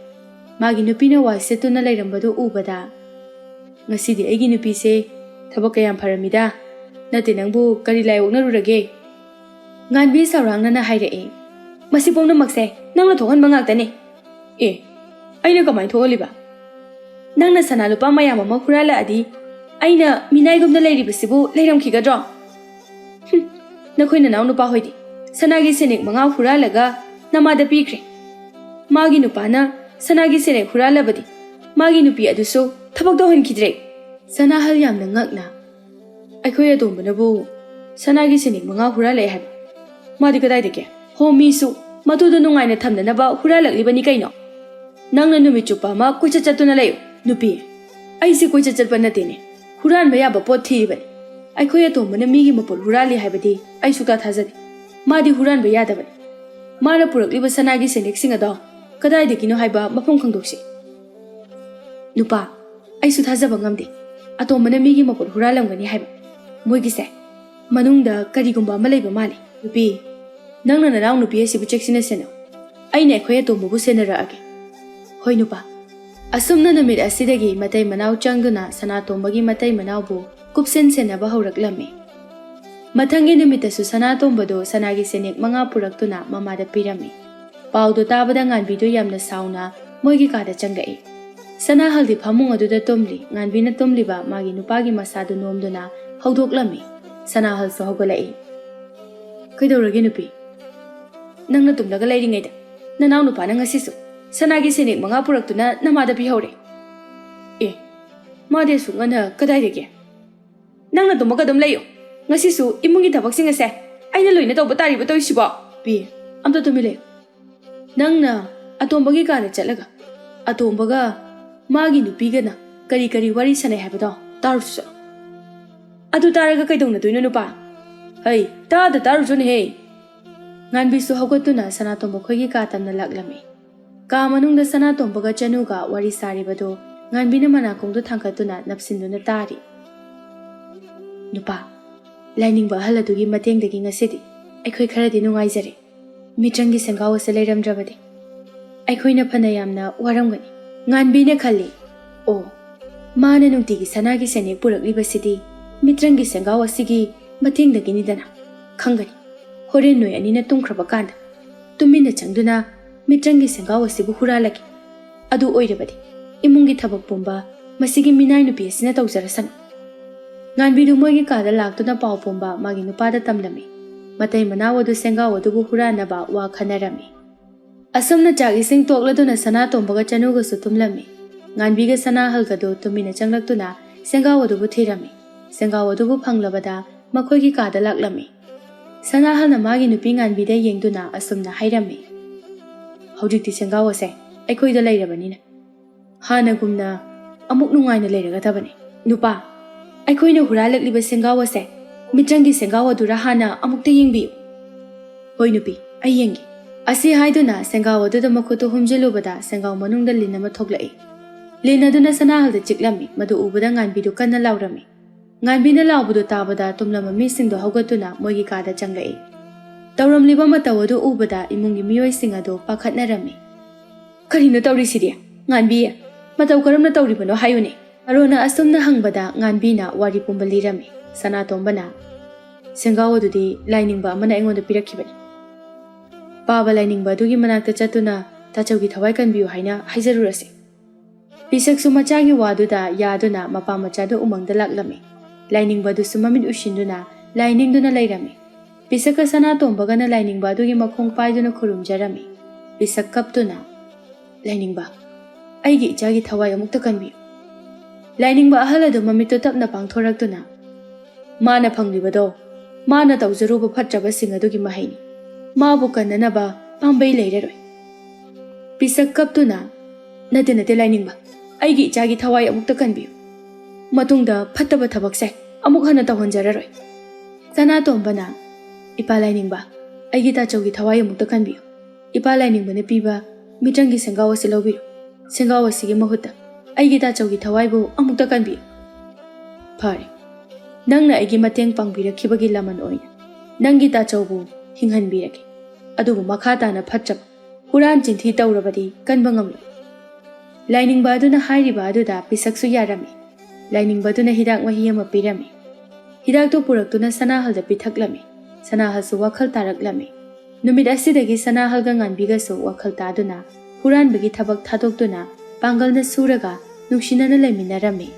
ꯃꯥꯒꯤ ꯅꯨꯄꯤꯅ ꯋꯥꯏ ꯁꯤꯠꯇꯨꯅ ꯂꯩꯔꯝꯕꯗꯨ ꯎꯕꯗ, "ꯉꯁꯤꯗꯤ ꯑꯩꯒꯤ ꯅꯨꯄꯤꯁꯦ ꯊꯕꯛ ꯀꯌꯥꯝ ꯐꯔꯝꯃꯤꯗ꯫ ꯅꯠꯇꯦ, ꯅꯪꯕꯨ ꯀꯔꯤ ꯂꯥꯏ ꯑꯣꯛꯅꯔꯨꯔꯒꯦ?" ꯉꯥꯟꯕꯤ ꯁꯥꯎꯔꯥꯡꯅꯅ ꯍꯥꯏꯔꯛꯏ, "ꯃꯁꯤ ꯄꯨꯝꯅꯃꯛꯁꯦ ꯅꯪꯅ ꯊꯣꯛꯍꯟꯕ ꯉꯥꯛꯇꯅꯤ꯫" "ꯑꯦ, ꯑꯩꯅ ꯀꯃꯥꯏꯅ ꯊꯣꯛꯍꯜꯂꯤꯕ? ꯅꯪꯅ ꯁꯅꯥ ꯂꯨꯄꯥ ꯃꯌꯥꯝ ꯑꯃ ꯍꯨꯔꯥꯜꯂꯛꯑꯗꯤ ꯑꯩꯅ ꯃꯤꯅꯥꯏꯒꯨꯝꯅ ꯂꯩꯔꯤꯕꯁꯤꯕꯨ ꯂꯩꯔꯝꯈꯤꯒꯗ꯭ꯔꯣ? ꯍꯨꯝ, ꯅꯈꯣꯏ ꯅꯅꯥꯎ ꯅꯨꯄꯥ ꯍꯣꯏꯗꯤ ꯁꯅꯥꯒꯤ ꯁꯦꯅꯦꯛ ꯃꯉꯥ ꯍꯨꯔꯥꯜꯂꯒ ꯅꯃꯥꯗ ꯄꯤꯈ꯭ꯔꯦ꯫ ꯃꯥꯒꯤ ꯅꯨꯄꯥꯅ ꯁꯅꯥꯒꯤ ꯁꯦꯅꯦꯛ ꯍꯨꯔꯥꯜꯂꯕꯗꯤ ꯃꯥꯒꯤ ꯅꯨꯄꯤ ꯑꯗꯨꯁꯨ ꯊꯕꯛ ꯇꯧꯍꯟꯈꯤꯗ꯭ꯔꯦ꯫" ꯁꯅꯥꯍꯜ ꯌꯥꯝꯅ ꯉꯛꯅ, "ꯑꯩꯈꯣꯏ ꯑꯇꯣꯝꯕꯅꯕꯨ ꯁꯅꯥꯒꯤ ꯁꯦꯅꯦꯛ ꯃꯉꯥ ꯍꯨꯔꯥꯜꯂꯛꯑꯦ ꯍꯥꯏꯕ? ꯃꯥꯗꯤ ꯀꯗꯥꯏꯗꯒꯤ? ꯍꯣ, ꯃꯤꯁꯨ ꯃꯗꯨꯗ ꯅꯨꯡꯉꯥꯏꯅ ꯊꯝꯅꯅꯕ ꯍꯨꯔꯥꯜꯂꯛꯂꯤꯕꯅꯤ ꯀꯩꯅꯣ? ꯅꯪꯅ ꯅꯨꯃꯤꯠ ꯆꯨꯞꯄ ꯑꯃ ꯀꯣꯏꯆꯠ ꯆꯠꯇꯨꯅ ꯂꯩꯌꯨ, ꯅꯨꯄꯤ꯫" ꯑꯩꯁꯦ ꯀꯣꯏꯆꯠ ꯆꯠꯄ ꯅꯠꯇꯦꯅꯦ, ꯍꯨꯔꯥꯟꯕ ꯌꯥꯕ ꯄꯣꯠ ꯊꯤꯔꯤꯕꯅꯤ꯫ ꯑꯩꯈꯣꯏ ꯑꯇꯣꯝꯕꯅ ꯃꯤꯒꯤ ꯃꯄꯣꯠ ꯍꯨꯔꯥꯜꯂꯤ ꯍꯥꯏꯕꯗꯤ ꯑꯩ ꯁꯨꯛꯊꯥ ꯊꯥꯖꯗꯦ꯫ ꯃꯥꯗꯤ ꯍꯨꯔꯥꯟꯕ ꯌꯥꯗꯕꯅꯤ꯫ ꯃꯥꯅ ꯄꯨꯔꯛꯂꯤꯕ ꯁꯅꯥꯒꯤ ꯁꯦꯟꯌꯦꯛꯁꯤꯡ ꯑꯗꯣ ꯀꯗꯥꯏꯗꯒꯤꯅꯣ ꯍꯥꯏꯕ ꯃꯐꯝ ꯈꯪꯗꯣꯛꯁꯤ꯫ ꯅꯨꯄꯥ, ꯑꯩꯁꯨ ꯊꯥꯖꯕ ꯉꯝꯗꯦ ꯑꯇꯣꯝꯕꯅ ꯃꯤꯒꯤ ꯃꯄꯣꯠ ꯍꯨꯔꯥꯜꯂꯝꯒꯅꯤ ꯍꯥꯏꯕ꯫ ꯃꯣꯏꯒꯤꯁꯦ ꯃꯅꯨꯡꯗ ꯀꯔꯤꯒꯨꯝꯕ ꯑꯃ ꯂꯩꯕ ꯃꯥꯜꯂꯤ꯫ ꯅꯨꯄꯤ, ꯅꯪꯅ ꯅꯅꯥꯎ ꯅꯨꯄꯤ ꯑꯁꯤꯕꯨ ꯆꯦꯛꯁꯤꯟꯅ ꯁꯦꯟꯅꯧ꯫ ꯑꯩꯅ ꯑꯩꯈꯣꯏ ꯑꯇꯣꯝꯕꯕꯨ ꯁꯦꯟꯅꯔꯛꯑꯒꯦ꯫ ꯍꯣꯏ ꯅꯨꯄꯥ꯫ ꯑꯁꯨꯝꯅ ꯅꯨꯃꯤꯠ ꯑꯁꯤꯗꯒꯤ ꯃꯇꯩ ꯃꯅꯥꯎ ꯆꯪꯗꯨꯅ ꯁꯅꯥꯇꯣꯝꯕꯒꯤ ꯃꯇꯩ ꯃꯅꯥꯎꯕꯨ ꯀꯨꯞꯁꯦꯟ ꯁꯦꯟꯅꯕ ꯍꯧꯔꯛꯂꯝꯃꯤ꯫ ꯃꯊꯪꯒꯤ ꯅꯨꯃꯤꯠꯇꯁꯨ ꯁꯅꯥꯇꯣꯝꯕꯗꯨ ꯁꯅꯥꯒꯤ ꯁꯦꯟꯌꯦꯛ ꯃꯉꯥ ꯄꯨꯔꯛꯇꯨꯅ ꯃꯃꯥꯗ ꯄꯤꯔꯝꯃꯤ꯫ ꯄꯥꯎꯗꯨ ꯇꯥꯕꯗ ꯉꯥꯟꯕꯤꯗꯨ ꯌꯥꯝꯅ ꯁꯥꯎꯅ ꯃꯣꯏꯒꯤ ꯀꯥꯗ ꯆꯪꯂꯛꯏ꯫ ꯁꯅꯥꯍꯜꯗꯤ ꯐꯃꯨꯡ ꯑꯗꯨꯗ ꯇꯨꯝꯂꯤ꯫ ꯉꯥꯟꯕꯤꯅ ꯇꯨꯝꯂꯤꯕ ꯃꯥꯒꯤ ꯅꯨꯄꯥꯒꯤ ꯃꯁꯥꯗꯨ ꯅꯣꯝꯗꯨꯅ ꯍꯧꯗꯣꯛꯂꯝꯃꯤ꯫ ꯁꯅꯥꯍꯜꯁꯨ ꯍꯧꯒꯠꯂꯛꯏ꯫ "ꯀꯩꯗꯧꯔꯒꯦ ꯅꯨꯄꯤ? ꯅꯪꯅ ꯇꯨꯝꯂꯒ ꯂꯩꯔꯤꯉꯩꯗ ꯅꯅꯥꯎ ꯅꯨꯄꯥꯅ ꯉꯁꯤꯁꯨ ꯁꯅꯥꯒꯤ ꯁꯦꯟꯌꯦꯛ ꯃꯉꯥ ꯄꯨꯔꯛꯇꯨꯅ ꯅꯃꯥꯗ ꯄꯤꯍꯧꯔꯦ꯫ ꯑꯦ, ꯃꯥꯗꯤ ꯑꯁꯨꯛ ꯉꯟꯅ ꯀꯗꯥꯏꯗꯒꯤ?" "ꯅꯪꯅ ꯇꯨꯝꯃꯒ ꯑꯗꯨꯝ ꯂꯩꯌꯨ꯫ ꯉꯁꯤꯁꯨ ꯏꯃꯨꯡꯒꯤ ꯊꯕꯛꯁꯤꯡ ꯑꯁꯦ ꯑꯩꯅ ꯂꯣꯏꯅ ꯇꯧꯕ ꯇꯥꯔꯤꯕ ꯇꯧꯔꯤꯁꯤꯕꯣ?" "ꯄꯤ, ꯑꯝꯇ ꯇꯨꯃꯤꯟ ꯂꯩꯌꯨ꯫ ꯅꯪꯅ ꯑꯇꯣꯝꯕꯒꯤ ꯀꯥꯗ ꯆꯠꯂꯒ ꯑꯇꯣꯝꯕꯒ ꯃꯥꯒꯤ ꯅꯨꯄꯤꯒꯅ ꯀꯔꯤ ꯀꯔꯤ ꯋꯥꯔꯤ ꯁꯥꯟꯅꯩ ꯍꯥꯏꯕꯗꯣ ꯇꯥꯔꯨꯆꯣ ꯆꯠꯂꯣ꯫" "ꯑꯗꯨ ꯇꯥꯔꯒ ꯀꯩꯗꯧꯅꯗꯣꯏꯅꯣ ꯅꯨꯄꯥ?" "ꯍꯩ, ꯇꯥꯗ ꯇꯥꯔꯨꯆꯣꯅꯦꯍꯦ꯫" ꯉꯥꯟꯕꯤꯁꯨ ꯍꯧꯒꯠꯇꯨꯅ ꯁꯅꯥꯇꯣꯝꯕ ꯈꯣꯏꯒꯤ ꯀꯥ ꯇꯝꯅ ꯂꯥꯛꯂꯝꯃꯤ꯫ ꯀꯥ ꯃꯅꯨꯡꯗ ꯁꯅꯥꯇꯣꯝꯕꯒ ꯆꯅꯨꯒ ꯋꯥꯔꯤ ꯁꯥꯔꯤꯕꯗꯨ ꯉꯥꯟꯕꯤꯅ ꯃꯅꯥꯀꯣꯡꯗꯨ ꯊꯥꯡꯒꯠꯇꯨꯅ ꯅꯞꯁꯤꯟꯗꯨꯅ ꯇꯥꯔꯤ꯫ "ꯅꯨꯄꯥ, ꯂꯥꯏꯅꯤꯡꯕ ꯑꯍꯜ ꯑꯗꯨꯒꯤ ꯃꯇꯦꯡꯗꯒꯤ ꯉꯁꯤꯗꯤ ꯑꯩꯈꯣꯏ ꯈꯔꯗꯤ ꯅꯨꯡꯉꯥꯏꯖꯔꯦ꯫ ꯃꯤꯇ꯭ꯔꯪꯒꯤ ꯁꯦꯡꯒꯥꯎ ꯑꯁꯤ ꯂꯩꯔꯝꯗ꯭ꯔꯕꯗꯤ ꯑꯩꯈꯣꯏꯅ ꯐꯅ ꯌꯥꯝꯅ ꯋꯥꯔꯝꯒꯅꯤ꯫" ꯉꯥꯟꯕꯤꯅ ꯈꯜꯂꯤ, "ꯑꯣ, ꯃꯥꯅ ꯅꯨꯡꯇꯤꯒꯤ ꯁꯅꯥꯒꯤ ꯁꯦꯟꯌꯦꯛ ꯄꯨꯔꯛꯂꯤꯕꯁꯤꯗꯤ ꯃꯤꯇ꯭ꯔꯪꯒꯤ ꯁꯦꯡꯒꯥꯎ ꯑꯁꯤꯒꯤ ꯃꯇꯦꯡꯗꯒꯤꯅꯤꯗꯅ꯫ ꯈꯪꯒꯅꯤ, ꯍꯣꯔꯦꯟ ꯅꯣꯏ ꯑꯅꯤꯅ ꯇꯨꯝꯈ꯭ꯔꯕ ꯀꯥꯟꯗ ꯇꯨꯃꯤꯟꯅ ꯆꯪꯗꯨꯅ ꯃꯤꯇ꯭ꯔꯪꯒꯤ ꯁꯦꯡꯒꯥꯎ ꯑꯁꯤꯕꯨ ꯍꯨꯔꯥꯜꯂꯒꯦ꯫ ꯑꯗꯨ ꯑꯣꯏꯔꯕꯗꯤ ꯏꯃꯨꯡꯒꯤ ꯊꯕꯛ ꯄꯨꯝꯕ ꯃꯁꯤꯒꯤ ꯃꯤꯅꯥꯏ ꯅꯨꯄꯤ ꯑꯁꯤꯅ ꯇꯧꯖꯔꯁꯅꯨ꯫" ꯉꯥꯟꯕꯤꯗꯨ ꯃꯣꯏꯒꯤ ꯀꯥꯗ ꯂꯥꯛꯇꯨꯅ ꯄꯥꯎ ꯄꯨꯝꯕ ꯃꯥꯒꯤ ꯅꯨꯄꯥꯗ ꯇꯝꯂꯝꯃꯤ꯫ ꯃꯇꯩ ꯃꯅꯥꯎ ꯑꯗꯨ ꯁꯦꯡꯒꯥꯎ ꯑꯗꯨꯕꯨ ꯍꯨꯔꯥꯟꯅꯕ ꯋꯥ ꯈꯟꯅꯔꯝꯃꯤ꯫ ꯑꯁꯨꯝꯅ ꯆꯥꯛ ꯏꯁꯤꯡ ꯇꯣꯛꯂꯗꯨꯅ ꯁꯅꯥꯇꯣꯝꯕꯒ ꯆꯅꯨꯒꯁꯨ ꯇꯨꯝꯂꯝꯃꯤ꯫ ꯉꯥꯟꯕꯤꯒ ꯁꯅꯥꯍꯜꯒꯗꯨ ꯇꯨꯃꯤꯟꯅ ꯆꯪꯂꯛꯇꯨꯅ ꯁꯦꯡꯒꯥꯎ ꯑꯗꯨꯕꯨ ꯊꯤꯔꯝꯃꯤ꯫ ꯁꯦꯡꯒꯥꯎ ꯑꯗꯨꯕꯨ ꯐꯪꯂꯕꯗ ꯃꯈꯣꯏꯒꯤ ꯀꯥꯗ ꯂꯥꯛꯂꯝꯃꯤ꯫ ꯁꯅꯥꯍꯜꯅ ꯃꯥꯒꯤ ꯅꯨꯄꯤ ꯉꯥꯟꯕꯤꯗ ꯌꯦꯡꯗꯨꯅ ꯑꯁꯨꯝꯅ ꯍꯥꯏꯔꯝꯃꯤ, "ꯍꯧꯖꯤꯛꯇꯤ ꯁꯦꯡꯒꯥꯎ ꯑꯁꯦ ꯑꯩꯈꯣꯏꯗ ꯂꯩꯔꯕꯅꯤꯅ ꯍꯥꯟꯅꯒꯨꯝꯅ ꯑꯃꯨꯛ ꯅꯨꯡꯉꯥꯏꯅ ꯂꯩꯔꯒꯗꯕꯅꯤ꯫ "ꯅꯨꯄꯥ, ꯑꯩꯈꯣꯏꯅ ꯍꯨꯔꯥꯜꯂꯛꯂꯤꯕ ꯁꯦꯡꯒꯥꯎ ꯑꯁꯦ ꯃꯤꯇ꯭ꯔꯪꯒꯤ ꯁꯦꯡꯒꯥꯎ ꯑꯗꯨꯔ ꯍꯥꯟꯅ ꯑꯃꯨꯛꯇ ꯌꯦꯡꯕꯤꯌꯨ꯫" "ꯍꯣꯏ ꯅꯨꯄꯤ, ꯑꯩ ꯌꯦꯡꯒꯦ꯫" ꯑꯁꯤ ꯍꯥꯏꯗꯨꯅ ꯁꯦꯡꯒꯥꯎ ꯑꯗꯨꯗ ꯃꯈꯨꯠꯇꯨ ꯍꯨꯝꯖꯤꯜꯂꯨꯕꯗ ꯁꯦꯡꯒꯥꯎ ꯃꯅꯨꯡꯗ ꯂꯤꯟ ꯑꯃ ꯊꯣꯛꯂꯛꯏ꯫ ꯂꯤꯟ ꯑꯗꯨꯅ ꯁꯅꯥꯍꯜꯗ ꯆꯤꯛꯂꯝꯃꯤ꯫ ꯃꯗꯨ ꯎꯕꯗ ꯉꯥꯟꯕꯤꯗꯨ ꯀꯟꯅ ꯂꯥꯎꯔꯝꯃꯤ꯫ ꯉꯥꯟꯕꯤꯅ ꯂꯥꯎꯕꯗꯨ ꯇꯥꯕꯗ ꯇꯨꯝꯂꯝꯕ ꯃꯤꯁꯤꯡꯗꯣ ꯍꯧꯒꯠꯇꯨꯅ ꯃꯣꯏꯒꯤ ꯀꯥꯗ ꯆꯪꯂꯛꯏ꯫ ꯇꯧꯔꯝꯂꯤꯕ ꯃꯇꯧ ꯑꯗꯨ ꯎꯕꯗ ꯏꯃꯨꯡꯒꯤ ꯃꯤꯑꯣꯏꯁꯤꯡ ꯑꯗꯨ ꯄꯥꯈꯠꯅꯔꯝꯃꯤ꯫ "ꯀꯔꯤꯅꯣ ꯇꯧꯔꯤꯁꯤꯗꯤ? ꯉꯥꯟꯕꯤ, ꯃꯇꯧ ꯀꯔꯝꯅ ꯇꯧꯔꯤꯕꯅꯣ ꯍꯥꯏꯌꯨꯅꯦ?" ꯑꯔꯣꯅ ꯑꯁꯨꯝꯅ ꯍꯪꯕꯗ ꯉꯥꯟꯕꯤꯅ ꯋꯥꯔꯤ ꯄꯨꯝꯕ ꯂꯤꯔꯝꯃꯤ꯫ ꯁꯅꯥꯇꯣꯝꯕꯅ, "ꯁꯦꯡꯒꯥꯎ ꯑꯗꯨꯗꯤ ꯂꯥꯏꯅꯤꯡꯕ ꯑꯃꯅ ꯑꯩꯉꯣꯟꯗ ꯄꯤꯔꯛꯈꯤꯕꯅꯤ꯫ ꯄꯥꯕ ꯂꯥꯏꯅꯤꯡꯕ ꯑꯗꯨꯒꯤ ꯃꯅꯥꯛꯇ ꯆꯠꯇꯨꯅ ꯇꯥꯆꯧꯒꯤ ꯊꯋꯥꯏ ꯀꯟꯕꯤꯌꯨ ꯍꯥꯏꯅ ꯍꯥꯏꯖꯔꯨꯔꯁꯤ꯫" ꯄꯤꯁꯛꯁꯨ ꯃꯆꯥꯒꯤ ꯋꯥꯗꯨꯗ ꯌꯥꯗꯨꯅ ꯃꯄꯥ ꯃꯆꯥꯗꯨ ꯎꯃꯪꯗ ꯂꯥꯛꯂꯝꯃꯤ꯫ ꯂꯥꯏꯅꯤꯡꯕ ꯑꯗꯨꯁꯨ ꯃꯃꯤꯠ ꯎꯏꯁꯤꯟꯗꯨꯅ ꯂꯥꯏ ꯅꯤꯡꯗꯨꯅ ꯂꯩꯔꯝꯃꯤ꯫ ꯄꯤꯁꯛꯀ ꯁꯅꯥꯇꯣꯝꯕꯒꯅ ꯂꯥꯏꯅꯤꯡꯕ ꯑꯗꯨꯒꯤ ꯃꯈꯣꯡ ꯄꯥꯏꯗꯨꯅ ꯈꯨꯔꯨꯝꯖꯔꯝꯃꯤ꯫ ꯄꯤꯁꯛ ꯀꯞꯇꯨꯅ, "ꯂꯥꯏꯅꯤꯡꯕ, ꯑꯩꯒꯤ ꯏꯆꯥꯒꯤ ꯊꯋꯥꯏ ꯑꯃꯨꯛꯇ ꯀꯟꯕꯤꯌꯨ꯫" ꯂꯥꯏꯅꯤꯡꯕ ꯑꯍꯜ ꯑꯗꯨ ꯃꯃꯤꯠꯇꯨ ꯇꯞꯅ ꯄꯥꯡꯊꯣꯔꯛꯇꯨꯅ, "ꯃꯥꯅ ꯐꯪꯂꯤꯕꯗꯣ ꯃꯥꯅ ꯇꯧꯖꯔꯨꯕ ꯐꯠꯇ꯭ꯔꯕꯁꯤꯡ ꯑꯗꯨꯒꯤ ꯃꯍꯩꯅꯤ꯫ ꯃꯥꯕꯨ ꯀꯟꯅꯅꯕ ꯄꯥꯝꯕꯩ ꯂꯩꯔꯔꯣꯏ꯫" ꯄꯤꯁꯛ ꯀꯞꯇꯨꯅ, "ꯅꯠꯇꯦ, ꯅꯠꯇꯦ, ꯂꯥꯏꯅꯤꯡꯕ, ꯑꯩꯒꯤ ꯏꯆꯥꯒꯤ ꯊꯋꯥꯏ ꯑꯃꯨꯛꯇ ꯀꯟꯕꯤꯌꯨ꯫ ꯃꯇꯨꯡꯗ ꯐꯠꯇꯕ ꯊꯕꯛꯁꯦ ꯑꯃꯨꯛ ꯍꯟꯅ ꯇꯧꯍꯟꯖꯔꯔꯣꯏ꯫" ꯁꯅꯥꯇꯣꯝꯕꯅ, "ꯏꯄꯥ ꯂꯥꯏꯅꯤꯡꯕ, ꯑꯩꯒꯤ ꯇꯥꯆꯧꯒꯤ ꯊꯋꯥꯏ ꯑꯃꯨꯛꯇ ꯀꯟꯕꯤꯌꯨ꯫ ꯏꯄꯥ ꯂꯥꯏꯅꯤꯡꯕꯅ ꯄꯤꯕ ꯃꯤꯇ꯭ꯔꯪꯒꯤ ꯁꯦꯡꯒꯥꯎ ꯑꯁꯤ ꯂꯧꯕꯤꯔꯨ꯫ ꯁꯦꯡꯒꯥꯎ ꯑꯁꯤꯒꯤ ꯃꯍꯨꯠꯇ ꯑꯩꯒꯤ ꯇꯥꯆꯧꯒꯤ ꯊꯋꯥꯏꯕꯨ ꯑꯃꯨꯛꯇ ꯀꯟꯕꯤꯌꯨ꯫ ꯐꯔꯦ, ꯅꯪꯅ ꯑꯩꯒꯤ ꯃꯇꯦꯡ ꯄꯥꯡꯕꯤꯔꯛꯈꯤꯕꯒꯤ ꯂꯃꯟ ꯑꯣꯏꯅ ꯅꯪꯒꯤ ꯇꯥꯆꯧꯕꯨ ꯍꯤꯡꯍꯟꯕꯤꯔꯒꯦ꯫ ꯑꯗꯨꯕꯨ ꯃꯈꯥ ꯇꯥꯅ ꯐꯠꯇ꯭ꯔꯕ ꯍꯨꯔꯥꯟ ꯆꯤꯟꯊꯤ ꯇꯧꯔꯕꯗꯤ ꯀꯟꯕ ꯉꯝꯂꯣꯏ꯫" ꯂꯥꯏꯅꯤꯡꯕ ꯑꯗꯨꯅ ꯍꯥꯏꯔꯤꯕ ꯑꯗꯨꯗ ꯄꯤꯁꯛꯁꯨ ꯌꯥꯔꯝꯃꯤ꯫ ꯂꯥꯏꯅꯤꯡꯕ ꯑꯗꯨꯅ ꯍꯤꯗꯥꯛ ꯃꯍꯤ ꯑꯃ ꯄꯤꯔꯝꯃꯤ꯫ ꯍꯤꯗꯥꯛꯇꯨ ꯄꯨꯔꯛꯇꯨꯅ ꯁꯅꯥꯍꯜꯗ ꯄꯤꯊꯛꯂꯝꯃꯤ꯫ ꯁꯅꯥꯍꯜꯁꯨ ꯋꯥꯈꯜ ꯇꯥꯔꯛꯂꯝꯃꯤ꯫ ꯅꯨꯃꯤꯠ ꯑꯁꯤꯗꯒꯤ ꯁꯅꯥꯍꯜꯒ ꯉꯥꯟꯕꯤꯒꯁꯨ ꯋꯥꯈꯜ ꯇꯥꯗꯨꯅ ꯍꯨꯔꯥꯟꯕꯒꯤ ꯊꯕꯛ ꯊꯥꯗꯣꯛꯇꯨꯅ ꯄꯥꯡꯒꯜꯅ ꯁꯨꯔꯒ ꯅꯨꯡꯁꯤꯅꯅ ꯂꯩꯃꯤꯟꯅꯔꯝꯃꯤ꯫